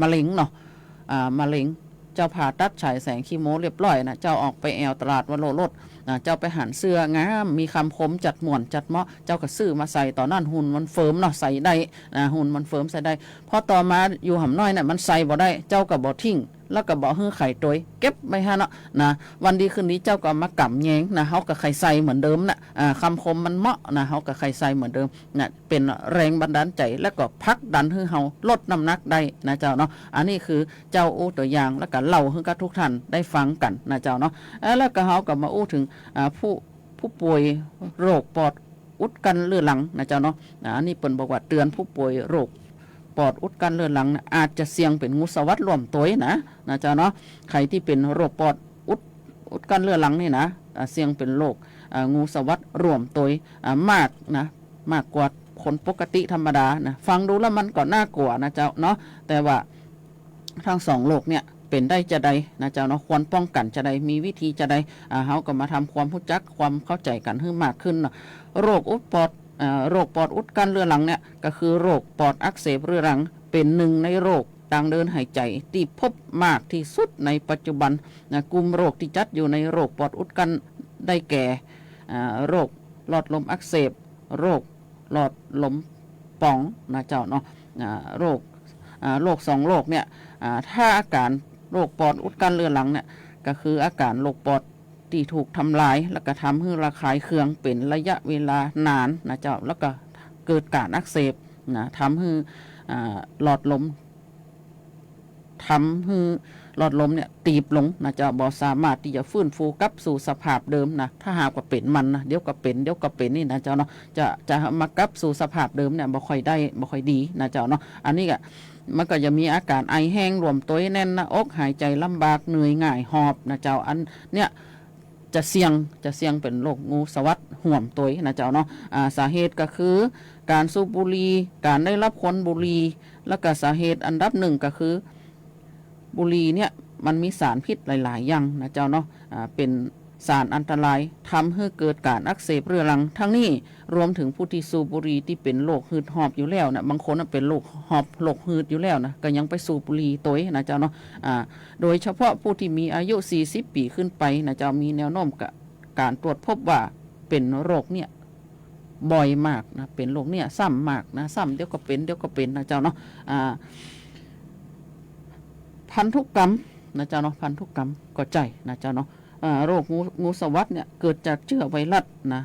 มะเร็งเนาะ อ่า มะเร็ง เจ้าผ่าตัดฉายแสงคีโมเรียบร้อยนะ เจ้าออกไปแอ่วตลาดวโรรสนะ เจ้าไปหันเสื้องาม มีกำคมจัดม่วนจัดเมาะ เจ้าก็ซื้อมาใส่ ต๋อนนั้นหุ่นมันเฟิร์มเนาะ ใส่ได้นะ หุ่นมันเฟิร์มใส่ได้ พอต่อมาอยู่หำน้อยน่ะ มันใส่บ่ได้ เจ้าก็บ่ทิ้ง แล้วก็บ่หื้อใผตวย เก็บไว้หั้นเนาะนะ วันดีคืนดีเจ้าก็เอามากำแยงนะ เฮาก็ใค่ใส่เหมือนเดิมน่ะ อ่า กำคมมันเมาะนะ เฮาก็ใค่ใส่เหมือนเดิมน่ะ เป๋นแรงบันดาลใจ๋ แล้วก็ผลักดันหื้อเฮาลดน้ำหนักได้นะเจ้าเนาะ อันนี้คือเจ้าอู้ตั๋วอย่าง แล้วก็เล่าหื้อกับทุกท่านได้ฟังกั๋นนะเจ้าเนาะ เอ่อ แล้วก็เฮาก็มาอู้เถิง อ่า ผู้ ผู้ป่วยโรคปอดอุดกั้นเรื้อรังนะเจ้าเนาะ อ่า อันนี้เปิ้นบอกว่าเตือนผู้ป่วยโรคปอดอุดกั้นเรื้อรังนะ อาจจะเสี่ยงเป๋นงูสวัสดิ์ร่วมตวยนะ นะเจ้าเนาะ ใผตี้เป๋นโรคปอดอุด อุดกั้นเรื้อรังนี่นะ อ่า เสี่ยงเป๋นโรค อ่า งูสวัสดิ์ร่วมตวย อ่า มากนะ มากกว่าคนปกติธรรมดานะ ฟังดูแล้วมันก็น่ากลัวนะเจ้าเนาะ แต่ว่า ทั้งสองโรคเนี่ย เป๋นได้จาใดนะเจ้าเนาะ ควรป้องกั๋นจาใด มีวิธีจาใด อ่า เฮาก็มาทำความฮู้จัก ความเข้าใจ๋กั๋นหื้อมากขึ้นเนาะ โรคอุดปอด อ่า โรคปอดอุดกั้นเรื้อรังเนี่ย ก็คือโรคปอดอักเสบเรื้อรัง เป๋นนึ่งในโรคตางเดินหายใจ๋ตี้พบมากตี้สุดในปัจจุบันนะ กลุ่มโรคตี้จัดอยู่ในโรคปอดอุดกั้นได้แก่ อ่า โรคหลอดลมอักเสบ โรคหลอดลมป๋องนะเจ้าเนาะ อ่า โรค อ่า โรคสองโรคเนี่ย อ่า ถ้าอาก๋านโรคปอดอุดกั้นเรื้อรังเนี่ย ก็คืออาก๋านโรคปอดตี้ถูกทำลาย แล้วก็ทำหื้อระคายเคืองเป๋นระยะเวลานานนะเจ้า แล้วก็เกิดก๋านอักเสบนะ ทำหื้อ อ่า หลอดลม ทำหื้อหลอดลมเนี่ยตีบลงนะเจ้า บ่สามารถตี้จะฟื้นฟูกลับสู่สภาพเดิมนะ ถ้าหากว่าเป๋นมันนะ เดี๋ยวก็เป๋น เดี๋ยวก็เป๋นนี่นะเจ้าเนาะ จะ จะมากลับสู่สภาพเดิมเนี่ย บ่ค่อยได้ บ่ค่อยดีนะเจ้าเนาะ อันนี้ก็ มันก็จะมีอาก๋านไอแห้งร่วมตวย แน่นหน้าอก หายใจ๋ลำบาก เหนื่อยง่าย หอบนะเจ้า อันเนี่ย จะเสี่ยง จะเสี่ยงเป๋นโรคงูสวัสดิ์ฮ่วมตวยนะเจ้าเนาะ อ่า สาเหตุก็คือก๋านสูบบุหรี่ ก๋านได้รับควันบุหรี่ แล้วก็สาเหตุอันดับนึ่งก็คือ บุหรี่เนี่ยมันมีสารพิษหลายๆ อย่างนะเจ้าเนาะ อ่า เป๋นสารอันตราย ทำหื้อเกิดก๋านอักเสบเรื้อรัง ทั้งนี้รวมเถิงผู้ตี้สูบบุหรี่ตี้เป๋นโรคหืดหอบอยู่แล้วนะ บางคนน่ะเป๋นโรคหอบ โรคหืดอยู่แล้วนะ ก็ยังไปสูบบุหรี่ตวยนะเจ้าเนาะ อ่า โดยเฉพาะผู้ตี้มีอายุสี่สิบปี๋ขึ้นไปนะเจ้า มีแนวโน้มกะ ก๋านตรวจพบว่าเป๋นโรคเนี่ยบ่อยมากนะ เป๋นโรคเนี่ยซ้ำมากนะ ซ้ำเดี๋ยวก็เป๋น เดี๋ยวก็เป๋นนะเจ้าเนาะ อ่า พันธุกรรมนะเจ้าเนาะ พันธุกรรมก็ใจ้นะเจ้าเนาะ อ่า โรคงู งูสวัสดิ์เนี่ยเกิดจากเจื้อไวรัสนะ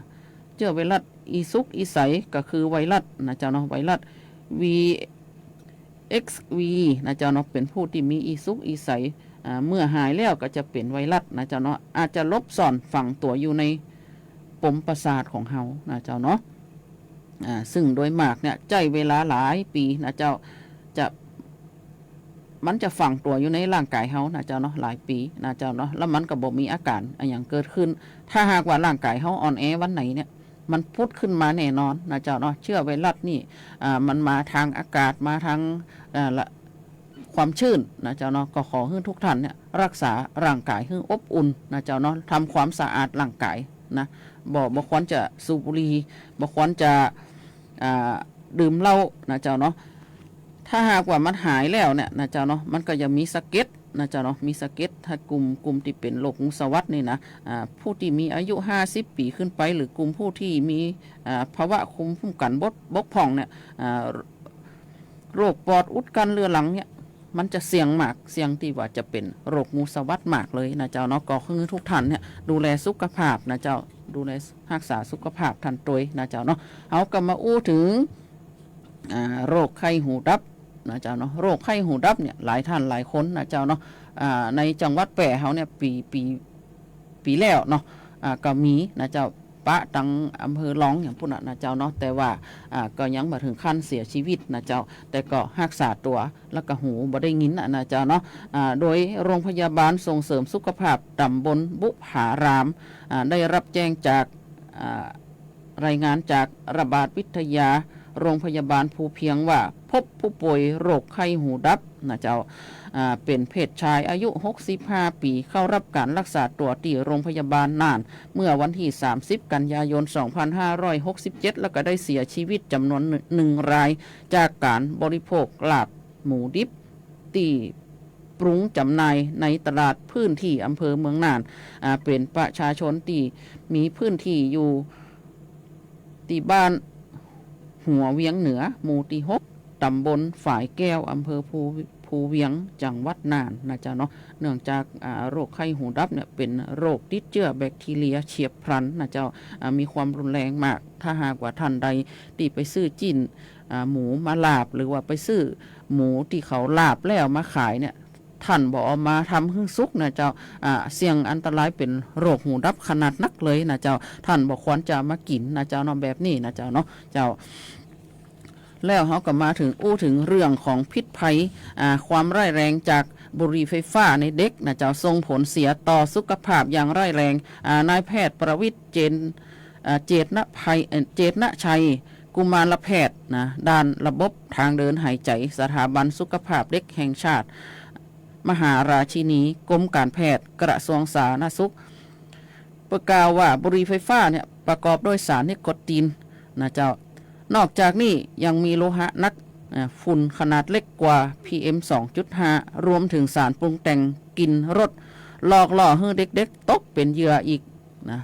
เจื้อไวรัสอี้สุกอี้ใสก็คือไวรัสนะเจ้าเนาะ ไวรัส วี เอ็กซ์วี นะเจ้าเนาะ เป๋นผู้ตี้มีอี้สุกอี้ใส อ่า เมื่อหายแล้วก็จะเป๋นไวรัสนะเจ้าเนาะ อาจจะหลบซ่อนฝังตั๋วอยู่ในปมประสาทของเฮานะเจ้าเนาะ อ่า ซึ่งโดยมากเนี่ยใจ๊เวลาหลายปี๋นะเจ้า จะ มันจะฝังตั๋วอยู่ในร่างก๋ายเฮานะเจ้าเนาะ หลายปี๋นะเจ้าเนาะ แล้วมันก็บ่มีอาก๋านอะหยังเกิดขึ้น ถ้าหากว่าร่างก๋ายเฮาอ่อนแอวันไหนเนี่ย มันผุดขึ้นมาแน่นอนนะเจ้าเนาะ เจื้อไวรัสนี่ อ่า มันมาตางอากาศ มาตาง อ่า ละ ความชื้นนะเจ้าเนาะ ก็ขอหื้อทุกท่านเนี่ยรักษาร่างก๋ายหื้ออบอุ่นนะเจ้าเนาะ ทำความสะอาดร่างก๋ายนะ บ่ บ่ควรจะสูบบุหรี่ บ่ควรจะ อ่า ดื่มเหล้านะเจ้าเนาะ ถ้าหากว่ามันหายแล้วเนี่ยนะเจ้าเนาะ มันก็ยังมีสะเก็ดนะเจ้าเนาะ มีสะเก็ด ถ้ากลุ่ม กลุ่มตี้เป๋นโรคงูสวัสดิ์นี่นะ อ่า ผู้ตี้มีอายุห้าสิบปี๋ขึ้นไป หรือกลุ่มผู้ตี้มี อ่า ภาวะภูมิคุ้มกั๋นบก บกพร่องเนี่ย อ่า โรคปอดอุดกั้นเรื้อรังเนี่ย มันจะเสี่ยงมาก เสี่ยงตี้ว่าจะเป๋นโรคงูสวัสดิ์มากเลยนะเจ้าเนาะ ก็ขอหื้อทุกท่านเนี่ยดูแลสุขภาพนะเจ้า ดูแลรักษาสุขภาพท่านตวยนะเจ้าเนาะ เฮาก็มาอู้เถิง อ่า โรคไข้หูดับนะเจ้าเนาะ โรคไข้หูดับเนี่ยหลายท่านหลายคนนะเจ้าเนาะ อ่า ในจังหวัดแป้เฮาเนี่ยปี๋ ปี๋ ปี๋แล้วเนาะ อ่า ก็มีนะเจ้า ปะตังอำเภอรองอย่างปู้นน่ะนะเจ้าเนาะ แต่ว่า อ่า ก็ยังบ่เถิงขั้นเสียชีวิตนะเจ้า แต่ก็ฮักษาตั๋ว แล้วก็หูบ่ได้ยินน่ะนะเจ้าเนาะ อ่า โดยโรงพยาบาลส่งเสริมสุขภาพต๋ำบลบุพาราม อ่า ได้ฮับแจ้งจาก อ่า รายงานจากระบาดวิทยาโรงพยาบาลภูเพียงว่า พบผู้ป่วยโรคไข้หูดับนะเจ้า อ่า เป๋นเพศชายอายุหกสิบห้าปี๋ เข้าฮับก๋านฮักษาตั๋วตี้โรงพยาบาลน่าน เมื่อวันตี้สามสิบกันยายนสองพันห้าร้อยหกสิบเจ็ด แล้วก็ได้เสียชีวิตจ๋ำนวนหนึ่งราย จากก๋านบริโภคลาบหมูดิบตี้ปรุงจ๋ำหน่ายในตลาดพื้นตี้อำเภอเมืองน่าน อ่า เป๋นประชาชนตี้มีพื้นตี้อยู่ ตี้บ้านหัวเวียงเหนือ หมู่ตี้หก ต๋ำบลฝายแก้ว อำเภอภู ภูเวียง จังหวัดน่านนะเจ้าเนาะ เนื่องจาก อ่า โรคไข้หูดับเนี่ยเป๋นโรคติดเจื้อแบคทีเรียเฉียบพลันนะเจ้า อ่า มีความรุนแรงมาก ถ้าหากว่าต้านใดตี้ไปซื้อจิ๊น อ่า หมูมาลาบ หรือว่าไปซื้อหมูตี้เขาลาบแล้วมาขายเนี่ย ต้านบ่เอามาทำหื้อสุกนะเจ้า อ่า เสี่ยงอันตรายเป๋นโรคหูดับขนาดนักเลยนะเจ้า ต้านบ่ควรจะเอามากิ๋นนะเจ้าเนาะ แบบนี้นะเจ้าเนาะ เจ้า แล้วเฮาก็มาเถิง อู้เถิงเรื่องของพิษภัย อ่า ความร้ายแรงจากบุหรี่ไฟฟ้าในเด็กนะเจ้า ส่งผลเสียต่อสุขภาพอย่างร้ายแรง อ่า นายแพทย์ประวิตร เจน อ่า เจตนภัย เอ่อ เจตนชัย กุมารแพทย์นะ ด้านระบบทางเดินหายใจ สถาบันสุขภาพเด็กแห่งชาติ มหาราชินี กรมการแพทย์ กระทรวงสาธารณสุข เปิ้นกล่าวว่าบุหรี่ไฟฟ้าเนี่ยประกอบด้วยสารนิโคตินนะเจ้า นอกจากนี้ยังมีโลหะหนัก อ่า ฝุ่นขนาดเล็กกว่า พีเอ็ม สองจุดห้า รวมถึงสารปรุงแต่งกลิ่นรส หลอกล่อหื้อเด็กๆ ตกเป๋นเหยื่ออีกนะ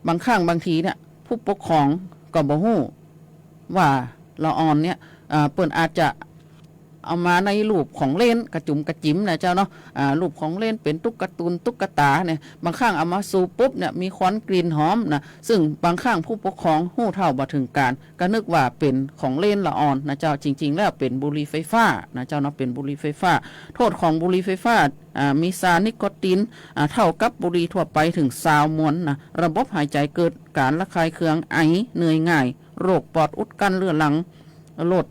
บางครั้งบางทีเนี่ย ผู้ปกครองก็บ่ฮู้ว่าละอ่อนเนี่ย เอ่อ เปิ้นอาจจะเอามาในรูปของเล่นกระจุ๋มกระจิ๋มนะเจ้าเนาะ อ่า รูปของเล่นเป๋นตุ๊กตาตุ๊กตาเนี่ย บางครั้งเอามาสูบปุ๊บเนี่ย มีควันกลิ่นหอมนะ ซึ่งบางครั้งผู้ปกครองฮู้เท่าบ่ถึงการ ก็นึกว่าเป๋นของเล่นละอ่อนนะเจ้า จริงๆ แล้วเป๋นบุหรี่ไฟฟ้านะเจ้าเนาะ เป๋นบุหรี่ไฟฟ้า โทษของบุหรี่ไฟฟ้า อ่า มีสารนิโคติน อ่า เท่ากับบุหรี่ทั่วไปเถิงซาวมวนนะ ระบบหายใจเกิดก๋านระคายเคือง ไอ เหนื่อยง่าย โรคปอดอุดกั้นเรื้อรัง โรค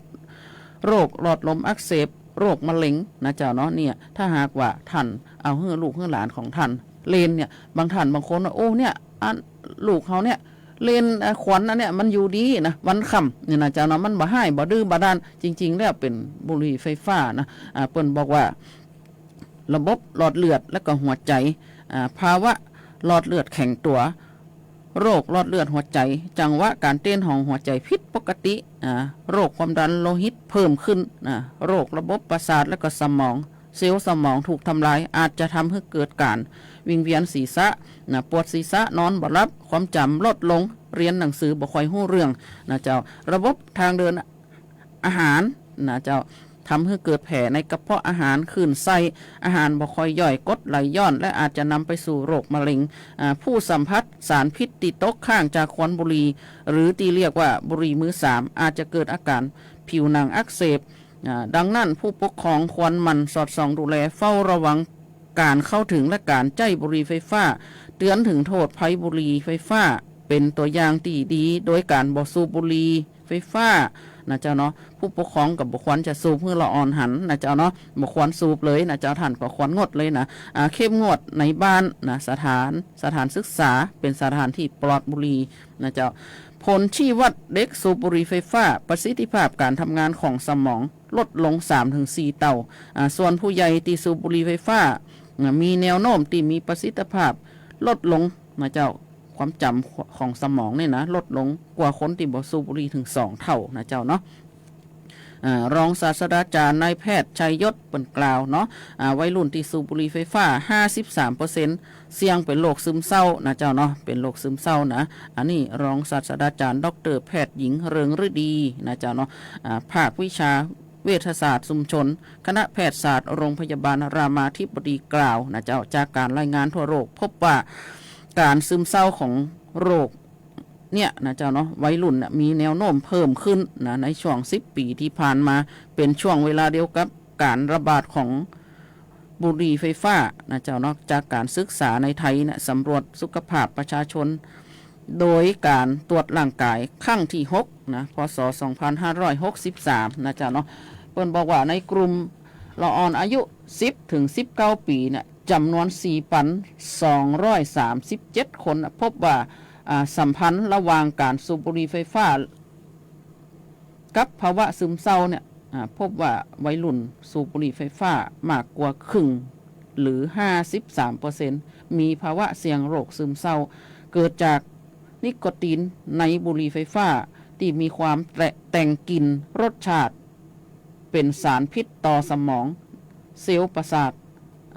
โรคหลอดลมอักเสบ โรคมะเร็งนะเจ้าเนาะ เนี่ย ถ้าหากว่าต้านเอาหื้อลูกหื้อหลานของต้านเล่นเนี่ย บางต้านบางคนว่า โอ้ เนี่ย อัน ลูกเฮาเนี่ย เล่น อ่า ขวัญอันเนี่ยมันอยู่ดีนะ วันค่ำเนี่ยนะเจ้าเนาะ มันบ่ฮ้ายบ่ดื้อบ่ด้าน จริงๆ แล้วเป๋นบุหรี่ไฟฟ้านะ อ่า เปิ้นบอกว่า ระบบหลอดเลือดและก็หัวใจ อ่า ภาวะหลอดเลือดแข็งตั๋ว โรคหลอดเลือดหัวใจ จังหวะก๋านเต้นของหัวใจผิดปกติ อ่า โรคความดันโลหิตเพิ่มขึ้น อ่า โรคระบบประสาทและก็สมอง เซลล์สมองถูกทำลาย อาจจะทำหื้อเกิดก๋านวิงเวียนศีรษะนะ ปวดศีรษะ นอนบ่หลับ ความจ๋ำลดลง เรียนหนังสือบ่ค่อยฮู้เรื่องนะเจ้า ระบบทางเดิน อาหารนะเจ้า ทำหื้อเกิดแผลในกระเพาะอาหาร คลื่นไส้ อาหารบ่ค่อยย่อย กรดไหลย้อน และอาจจะนำไปสู่โรคมะเร็ง อ่า ผู้สัมผัสสารพิษตี้ตกค้างจากควันบุหรี่ หรือตี้เรียกว่าบุหรี่มือสาม อาจจะเกิดอาก๋านผิวหนังอักเสบ อ่า ดังนั้นผู้ปกครองควรหมั่นสอดส่องดูแล เฝ้าระวังก๋านเข้าถึงและก๋านใจ๊บุหรี่ไฟฟ้า เตือนเถิงโทษภัยบุหรี่ไฟฟ้า เป๋นตั๋วอย่างตี้ดี โดยก๋านบ่สูบบุหรี่ไฟฟ้านะเจ้าเนาะ ผู้ปกครองก็บ่ควรจะสูบหื้อละอ่อนหันนะเจ้าเนาะ บ่ควรสูบเลยนะเจ้า ต้านก็ควรงดเลยนะ อ่า เข้มงวดในบ้านนะ สถาน สถานศึกษา เป๋นสถานตี้ปลอดบุหรี่นะเจ้า ผลชี้วัดเด็กสูบบุหรี่ไฟฟ้า ประสิทธิภาพก๋านทำงานของสมองลดลงสามถึงสี่เต้า อ่า ส่วนผู้ใหญ่ตี้สูบบุหรี่ไฟฟ้า อ่า มีแนวโน้มตี้มีประสิทธิภาพลดลงนะเจ้า ความจ๋ำของสมองเนี่ยนะ ลดลงกว่าคนตี้บ่สูบบุหรี่เถิงสองเต้านะเจ้าเนาะ อ่า รองศาสตราจารย์นายแพทย์ชัยยศเปิ้นกล่าวเนาะ อ่า วัยรุ่นตี้สูบบุหรี่ไฟฟ้า ห้าสิบสามเปอร์เซ็นต์ เสี่ยงเป๋นโรคซึมเศร้านะเจ้าเนาะ เป๋นโรคซึมเศร้านะ อันนี้รองศาสตราจารย์ด็อกเตอร์แพทย์หญิงเริงฤดีนะเจ้าเนาะ อ่า ภาควิชาเวชศาสตร์ชุมชน คณะแพทยศาสตร์โรงพยาบาลรามาธิบดีกล่าวนะเจ้า จากก๋านรายงานทั่วโลกพบว่าก๋านซึมเศร้าของโรค เนี่ยนะเจ้าเนาะ วัยรุ่นน่ะมีแนวโน้มเพิ่มขึ้นนะ ในช่วงสิบปี๋ตี้ผ่านมา เป๋นช่วงเวลาเดียวกับก๋านระบาดของบุหรี่ไฟฟ้านะเจ้าเนาะ จากก๋านศึกษาในไทยเนี่ย สำรวจสุขภาพประชาชน โดยก๋านตรวจร่างก๋ายครั้งตี้หกนะ พ.ศ. สองพันห้าร้อยหกสิบสาม นะเจ้าเนาะ เปิ้นบอกว่าในกลุ่มละอ่อนอายุสิบเถิงสิบเก้าปี๋เนี่ย จ๋ำนวนสี่ปันสองร้อยสามสิบเจ็ดคนน่ะ พบว่า อ่า สัมพันธ์ระหว่างก๋านสูบบุหรี่ไฟฟ้า กับภาวะซึมเศร้าเนี่ย อ่า พบว่าวัยรุ่นสูบบุหรี่ไฟฟ้ามากกว่าครึ่ง หรือ ห้าสิบสามเปอร์เซ็นต์ มีภาวะเสี่ยงโรคซึมเศร้า เกิดจากนิโคตินในบุหรี่ไฟฟ้า ตี้มีความแตะ แต่งกลิ่น รสชาติ เป๋นสารพิษต่อสมอง เซลล์ประสาท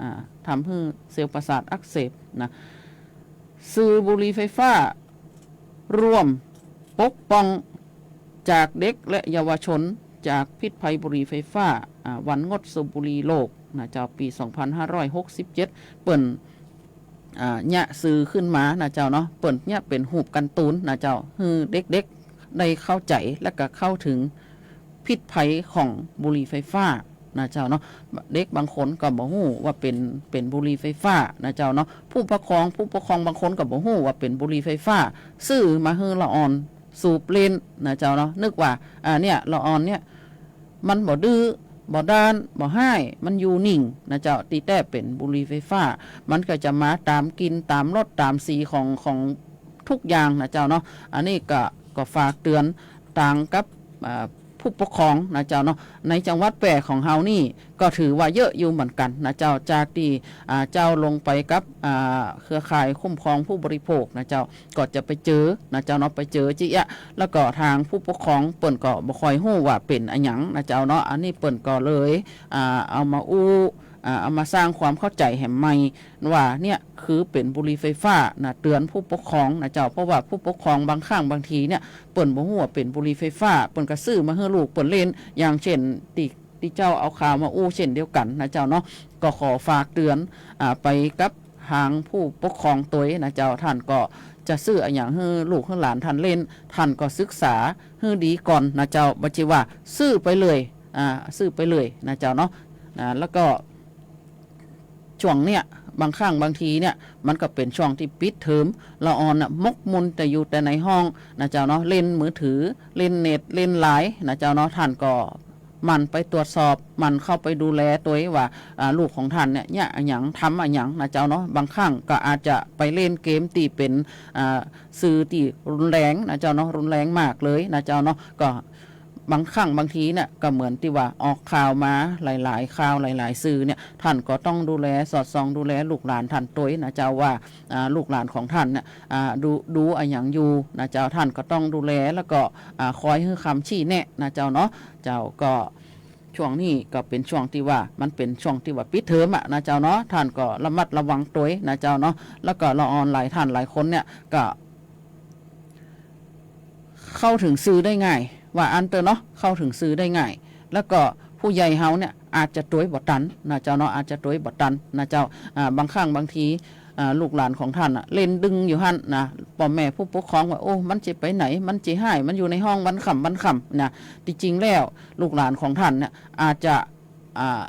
อ่า ทำหื้อเซลล์ประสาทอักเสบนะ สื่อบุหรี่ไฟฟ้า ร่วมปกป้องจากเด็กและเยาวชนจากพิษภัยบุหรี่ไฟฟ้า อ่า วันงดสูบบุหรี่โลกนะเจ้า ปี๋สองพันห้าร้อยหกสิบเจ็ด เปิ้น อ่า เยียะสื่อขึ้นมานะเจ้าเนาะ เปิ้นเยียะเป๋นฮูปการ์ตูนนะเจ้า หื้อเด็กๆ ได้เข้าใจ๋และก็เข้าเถิงพิษภัยของบุหรี่ไฟฟ้านะเจ้าเนาะ เด็กบางคนก็บ่ฮู้ว่าเป๋น เป๋นบุหรี่ไฟฟ้านะเจ้าเนาะ ผู้ปกครอง ผู้ปกครองบางคนก็บ่ฮู้ว่าเป๋นบุหรี่ไฟฟ้า ซื้อมาหื้อละอ่อนสูบเล่นนะเจ้าเนาะ นึกว่า อ่า เนี่ย ละอ่อนเนี่ย มันบ่ดื้อ บ่ด้าน บ่ฮ้าย มันอยู่นิ่งนะเจ้า ตี้แต๊เป๋นบุหรี่ไฟฟ้า มันก็จะมาต๋ามกลิ่น ต๋ามรส ต๋ามสีของ ของทุกอย่างนะเจ้าเนาะ อันนี้ก็ ก็ฝากเตื๋อนตางกับ อ่า ผู้ปกครองนะเจ้าเนาะ ในจังหวัดแป้ของเฮานี่ก็ถือว่าเยอะอยู่เหมือนกั๋นนะเจ้า จากตี้ อ่า เจ้าลงไปกับ อ่า เครือข่ายคุ้มครองผู้บริโภคนะเจ้า ก็จะไปเจอนะเจ้าเนาะ ไปเจอจิเยียะ แล้วก็ตางผู้ปกครองเปิ้นก็บ่ค่อยฮู้ว่าเป๋นอะหยังนะเจ้าเนาะ อันนี้เปิ้นก็เลย อ่า เอามาอู้ อ่า เอามาสร้างความเข้าใจ๋แหมใหม่ว่าเนี่ยคือเป๋นบุหรี่ไฟฟ้านะ เตื๋อนผู้ปกครองนะเจ้า เพราะว่าผู้ปกครองบางครั้งบางทีเนี่ย เปิ้นบ่ฮู้ว่าเป๋นบุหรี่ไฟฟ้า เปิ้นก็ซื้อมาหื้อลูกเปิ้นเล่น อย่างเช่นตี้ ตี้เจ้าเอาข่าวมาอู้เช่นเดียวกั๋นนะเจ้าเนาะ ก็ขอฝากเตื๋อน อ่า ไปกับตางผู้ปกครองตวยนะเจ้า ท่านก็จะซื้ออะหยังหื้อลูกหื้อหลานท่านเล่น ท่านก็ศึกษาหื้อดีก่อนนะเจ้า บ่ใจ้ว่าซื้อไปเลย อ่า ซื้อไปเลยนะเจ้าเนาะ อ่า แล้วก็ ช่วงเนี่ย บางครั้งบางทีเนี่ย มันก็เป๋นช่วงตี้ปิดเทอม ละอ่อนน่ะ หมกมุ่นแต่อยู่แต่ในห้องนะเจ้าเนาะ เล่นมือถือ เล่นเน็ต เล่นไลน์นะเจ้าเนาะ ท่านก็หมั่นไปตรวจสอบ หมั่นเข้าไปดูแลตวยว่า อ่า ลูกของท่านเนี่ย เยียะอะหยัง ทำอะหยังนะเจ้าเนาะ บางครั้งก็อาจจะไปเล่นเกมตี้เป๋น อ่า สื่อตี้รุนแรงนะเจ้าเนาะ รุนแรงมากเลยนะเจ้าเนาะ ก็ บางครั้งบางทีเนี่ยก็เหมือนตี้ว่าออกข่าวมาหลายๆ ข่าวหลายๆ สื่อเนี่ย ท่านก็ต้องดูแลสอดส่องดูแลลูกหลานท่านตวยนะเจ้าว่า อ่า ลูกหลานของท่านเนี่ย อ่า ดู ดูอะหยังอยู่นะเจ้า ท่านก็ต้องดูแล แล้วก็ อ่า คอยหื้อคำชี้แนะนะเจ้าเนาะ เจ้าก็ ช่วงนี้ก็เป๋นช่วงตี้ว่ามันเป๋นช่วงตี้ว่าปิดเทอมอะนะเจ้าเนาะ ท่านก็ระมัดระวังตวยนะเจ้าเนาะ แล้วก็ละอ่อนหลายท่านหลายคนเนี่ยก็ เข้าเถิงสื่อได้ง่าย ว่าอั้นเต๊อะเนาะ เข้าเถิงสื่อได้ง่าย แล้วก็ผู้ใหญ่เฮาเนี่ยอาจจะตวยบ่ตันนะเจ้าเนาะ อาจจะตวยบ่ตันนะเจ้า อ่า บางครั้งบางที อ่า ลูกหลานของท่านน่ะ เล่นดึงอยู่หั้นนะ ป้อแม่ผู้ปกครองว่า โอ้ มันจะไปไหน มันจะฮ้าย มันอยู่ในห้องวันค่ำวันค่ำนะ ตี้จริงแล้วลูกหลานของท่านเนี่ยอาจจะ อ่า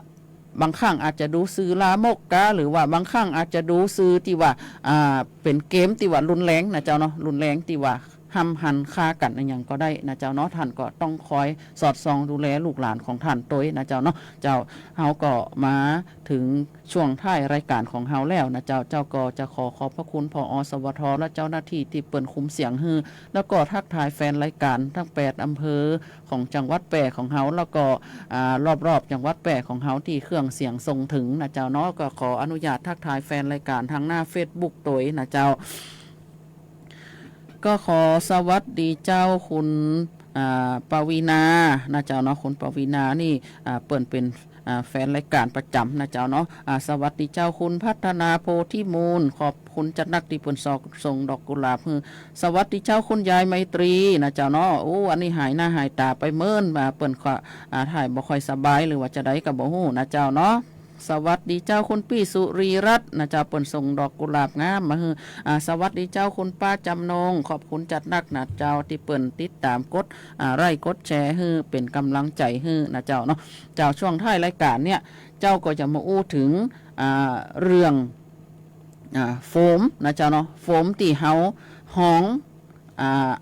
บางครั้งอาจจะดูสื่อลามกกา หรือว่าบางครั้งอาจจะดูสื่อตี้ว่า อ่า เป๋นเกมตี้ว่ารุนแรงนะเจ้าเนาะ รุนแรงตี้ว่าห้ำหันฆ่ากั๋นอะหยังก็ได้นะเจ้าเนาะ ท่านก็ต้องคอยสอดส่องดูแลลูกหลานของท่านตวยนะเจ้าเนาะ เจ้า เฮาก็มาเถิงช่วงท้ายรายก๋านของเฮาแล้วนะเจ้า เจ้าก็จะขอขอบพระคุณ ผอ.สวท. และเจ้าหน้าตี้ตี้เปิ้นคุมเสียงหื้อ แล้วก็ทักทายแฟนรายก๋านทั้งแปดอำเภอ ของจังหวัดแป้ของเฮา แล้วก็ อ่า รอบๆ จังหวัดแป้ของเฮาตี้เครื่องเสียงส่งเถิงนะเจ้าเนาะ ก็ขออนุญาตทักทายแฟนรายก๋านตางหน้าเฟซบุ๊กตวยนะเจ้า ก็ขอสวัสดีเจ้าคุณ อ่า ปวีณานะเจ้าเนาะ คุณปวีณานี่ อ่า เปิ้นเป๋น อ่า แฟนรายก๋านประจ๋ำนะเจ้าเนาะ อ่า สวัสดีเจ้าคุณพัฒนาโพธิมูล ขอบคุณจัดนักตี้เปิ้นส่ง ส่งดอกกุหลาบหื้อ สวัสดีเจ้าคุณยายไมตรีนะเจ้าเนาะ โอ้ อันนี้หายหน้าหายต๋าไปเมิน อ่า เปิ้นก็ อ่า ถ่ายบ่ค่อยสบายหรือว่าจะใดก็บ่ฮู้นะเจ้าเนาะ สวัสดีเจ้าคุณปี้สุรีรัตน์นะเจ้า เปิ้นส่งดอกกุหลาบงามมาหื้อ อ่า สวัสดีเจ้าคุณป้าจำนง ขอบคุณจัดนักนะเจ้าตี้เปิ้นติดต๋ามกด อ่า ไลก์กดแชร์หื้อเป๋นก๋ำลังใจ๋หื้อนะเจ้าเนาะ เจ้า ช่วงท้ายรายก๋านเนี่ย เจ้าก็จะมาอู้เถิง อ่า เรื่อง อ่า โฟมนะเจ้าเนาะ โฟมตี้เฮา ฮอง อ่า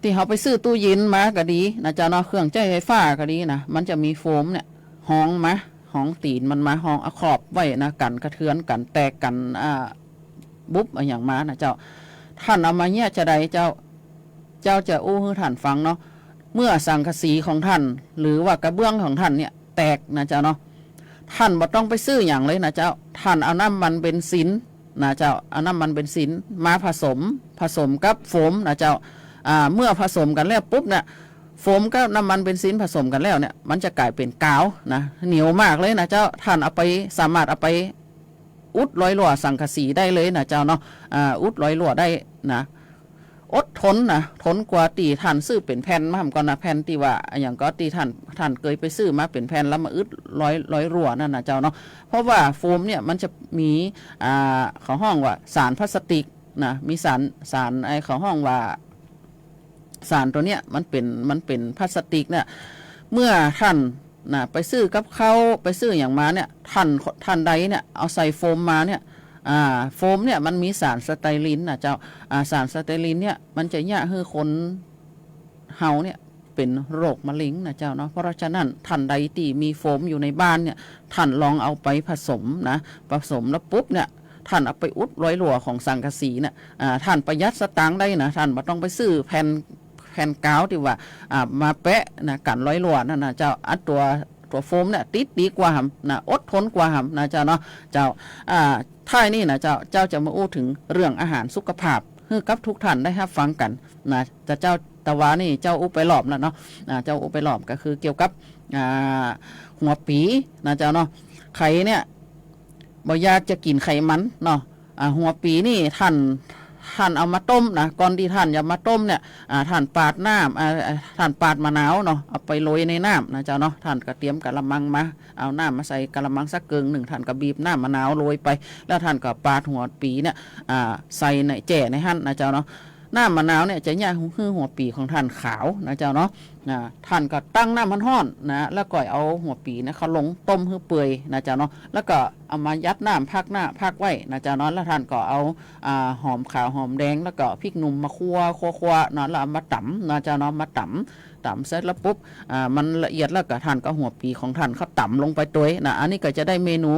ตี้เฮาไปซื้อตู้เย็นมาก็ดีนะเจ้าเนาะ เครื่องใจ๊ไฟฟ้าก็ดีนะ มันจะมีโฟมเนี่ย ฮองมา ฮองตี๋นมันมา ฮองเอาขอบไว้นะ กั๋นกระเทือน กั๋นแตก กั๋น อ่า บุบอะหยังมานะเจ้า ท่านเอามาเยียะจาใดเจ้า เจ้าจะอู้หื้อท่านฟังเนาะ เมื่อสังกะสีของท่าน หรือว่ากระเบื้องของท่านเนี่ยแตกนะเจ้าเนาะ ท่านบ่ต้องไปซื้อหยังเลยนะเจ้า ท่านเอาน้ำมันเบนซินนะเจ้า เอาน้ำมันเบนซินมาผสม ผสมกับโฟมนะเจ้า อ่า เมื่อผสมกั๋นแล้วปุ๊บเนี่ย โฟมกับน้ำมันเบนซินผสมกั๋นแล้วเนี่ย มันจะก๋ายเป๋นกาวนะ เหนียวมากเลยนะเจ้า ท่านเอาไป สามารถเอาไปอุดรอยรั่วสังกะสีได้เลยนะเจ้าเนาะ อ่า อุดรอยรั่วได้นะ อดทนนะ ทนกว่าตี้ท่านซื้อเป๋นแผ่นมาก่อนนะ แผ่นตี้ว่าอะหยังก็ตี้ท่าน ท่านเกยไปซื้อมาเป๋นแผ่นแล้วมาอุดรอย รอยรั่วนั่นนะเจ้าเนาะ เพราะว่าโฟมเนี่ยมันจะมี อ่า เขาฮ้องว่าสารพลาสติกนะ มีสาร สารไอ้เขาฮ้องว่า สารตั๋วเนี้ยมันเป๋น มันเป๋นพลาสติกเนี่ย เมื่อท่านนะไปซื้อกับข้าว ไปซื้อหยังมาเนี่ย ท่าน ท่านใดเนี่ยเอาใส่โฟมมาเนี่ย อ่า โฟมเนี่ยมันมีสารสเตอรีนนะเจ้า อ่า สารสเตอรีนเนี่ยมันจะเยียะหื้อคนเฮาเนี่ยเป๋นโรคมะเร็งนะเจ้าเนาะ เพราะฉะนั้นท่านใดตี้มีโฟมอยู่ในบ้านเนี่ย ท่านลองเอาไปผสมนะ ผสมแล้วปุ๊บเนี่ย ท่านเอาไปอุดรอยรั่วของสังกะสีเนี่ย อ่า ท่านประหยัดสตางค์ได้นะ ท่านบ่ต้องไปซื้อแผ่น แผ่นกาวตี้ว่า อ่า มาแปะนะ กั๋นรอยรั่วนั่นนะเจ้า อันตั๋ว ตั๋วโฟมเนี่ยติดดีกว่าหำนะ อดทนกว่าหำนะเจ้าเนาะ เจ้า อ่า ท้ายนี้นะเจ้า เจ้าจะมาอู้เถิงเรื่องอาหารสุขภาพ หื้อกับทุกท่านได้ฮับฟังกั๋นนะ แต่เจ้า ตะวานี่เจ้าอู้ไปรอบแล้วเนาะ อ่า เจ้าอู้ไปรอบก็คือเกี่ยวกับ อ่า หัวปี๋นะเจ้าเนาะ ใผเนี่ย บ่อยากจะกิ๋นไขมันเนาะ อ่า หัวปี๋นี่ท่าน ท่านเอามาต้มนะ ก่อนตี้ท่านจะมาต้มเนี่ย อ่า ท่านปาดน้ำ อ่า อ่า ท่านปาดมะนาวเนาะ เอาไปโรยในน้ำนะเจ้าเนาะ ท่านก็เตรียมกะละมังมา เอาน้ำมาใส่กะละมังสักเกิ่งนึ่ง ท่านก็บีบน้ำมะนาวโรยไป แล้วท่านก็ปาดหัวปี๋เนี่ย อ่า ใส่ในแจ่ในหั้นนะเจ้าเนาะ น้ำมะนาวเนี่ยจะเยียะหื้อหัวปี๋ของท่านขาวนะเจ้าเนาะ อ่า ท่านก็ตั้งน้ำฮ้อนๆ นะ แล้วก็เอาหัวปี๋เนี่ยเข้าลงต้มหื้อเปื่อยนะเจ้าเนาะ แล้วก็เอามายัดน้ำพักหน้าพักไว้นะเจ้าเนาะ แล้วท่านก็เอา อ่า หอมขาวหอมแดง แล้วก็พริกหนุ่มมาคั่ว คั่วๆ เนาะ แล้วเอามาต๋ำนะเจ้าเนาะ มาต๋ำ ต๋ำเสร็จแล้วปุ๊บ อ่า มันละเอียดแล้วก็ท่านก็เอาหัวปี๋ของท่านเข้าต๋ำลงไปตวยนะ อันนี้ก็จะได้เมนู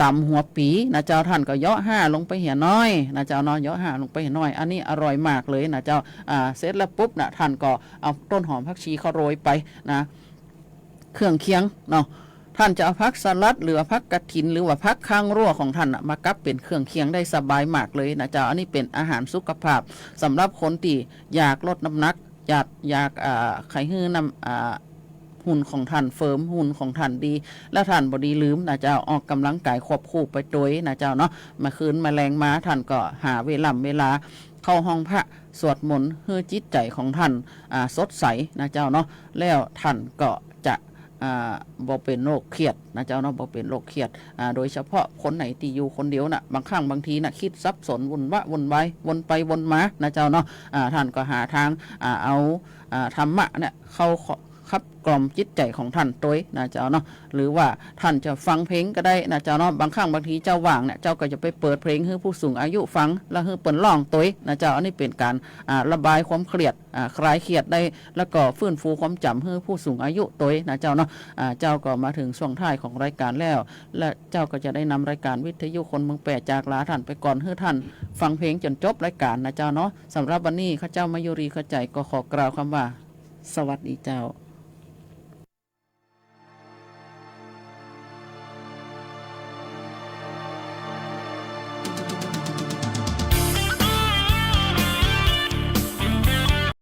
ต๋ำหัวปี๋นะเจ้า ท่านก็เยาะห่าลงไปเหียน้อยนะเจ้าเนาะ เยาะห่าลงไปเหียน้อย อันนี้อร่อยมากเลยนะเจ้า อ่า เสร็จแล้วปุ๊บนะ ท่านก็เอาต้นหอมผักชีเข้าโรยไปนะ เครื่องเคียงเนาะ ท่านจะเอาผักสลัด หรือว่าผักกระถิน หรือว่าผักข้างรั้วของท่านน่ะ มากับเป๋นเครื่องเคียงได้สบายมากเลยนะเจ้า อันนี้เป๋นอาหารสุขภาพสำหรับคนตี้อยากลดน้ำหนัก อยาก อยาก อ่า ใค่หื้อน้ำ อ่า หุ่นของท่านเฟิร์ม หุ่นของท่านดี แล้วท่านบ่ดีลืมนะเจ้า ออกกำลังกายควบคู่ไปตวยนะเจ้าเนาะ มาคืนมาแลงมา ท่านก็หาเวล่ำเวลาเข้าห้องพระสวดมนต์ หื้อจิตใจ๋ของท่าน อ่า สดใสนะเจ้าเนาะ แล้วท่านก็จะ อ่า บ่เป๋นโรคเครียดนะเจ้าเนาะ บ่เป๋นโรคเครียด อ่า โดยเฉพาะคนไหนตี้อยู่คนเดียวน่ะ บางครั้งบางทีน่ะ กึ๊ดสับสน วุ่นวะวุ่นวาย วนไปวนมานะเจ้าเนาะ อ่า ท่านก็หาตาง อ่า เอา อ่า ธรรมะเนี่ยเข้าขับกล่อมจิตใจ๋ของท่านตวยนะเจ้าเนาะ หรือว่าท่านจะฟังเพลงก็ได้นะเจ้าเนาะ บางครั้งบางทีเจ้าว่างเนี่ย เจ้าก็จะไปเปิดเพลงหื้อผู้สูงอายุฟัง แล้วหื้อเปิ้นร้องตวยนะเจ้า อันนี้เป๋นก๋าน อ่า ระบายความเครียด อ่า คลายเครียดได้ แล้วก็ฟื้นฟูความจ๋ำหื้อผู้สูงอายุตวยนะเจ้าเนาะ อ่า เจ้าก็มาเถิงช่วงท้ายของรายก๋านแล้ว และเจ้าก็จะได้นำรายก๋านวิทยุคนเมืองแป้จากลาท่านไปก่อน หื้อท่านฟังเพลงจ๋นจบรายก๋านนะเจ้าเนาะ สำหรับวันนี้ข้าเจ้ามายุรีเข้าใจ๋ก็ขอกล่าวกำว่า สวัสดีเจ้า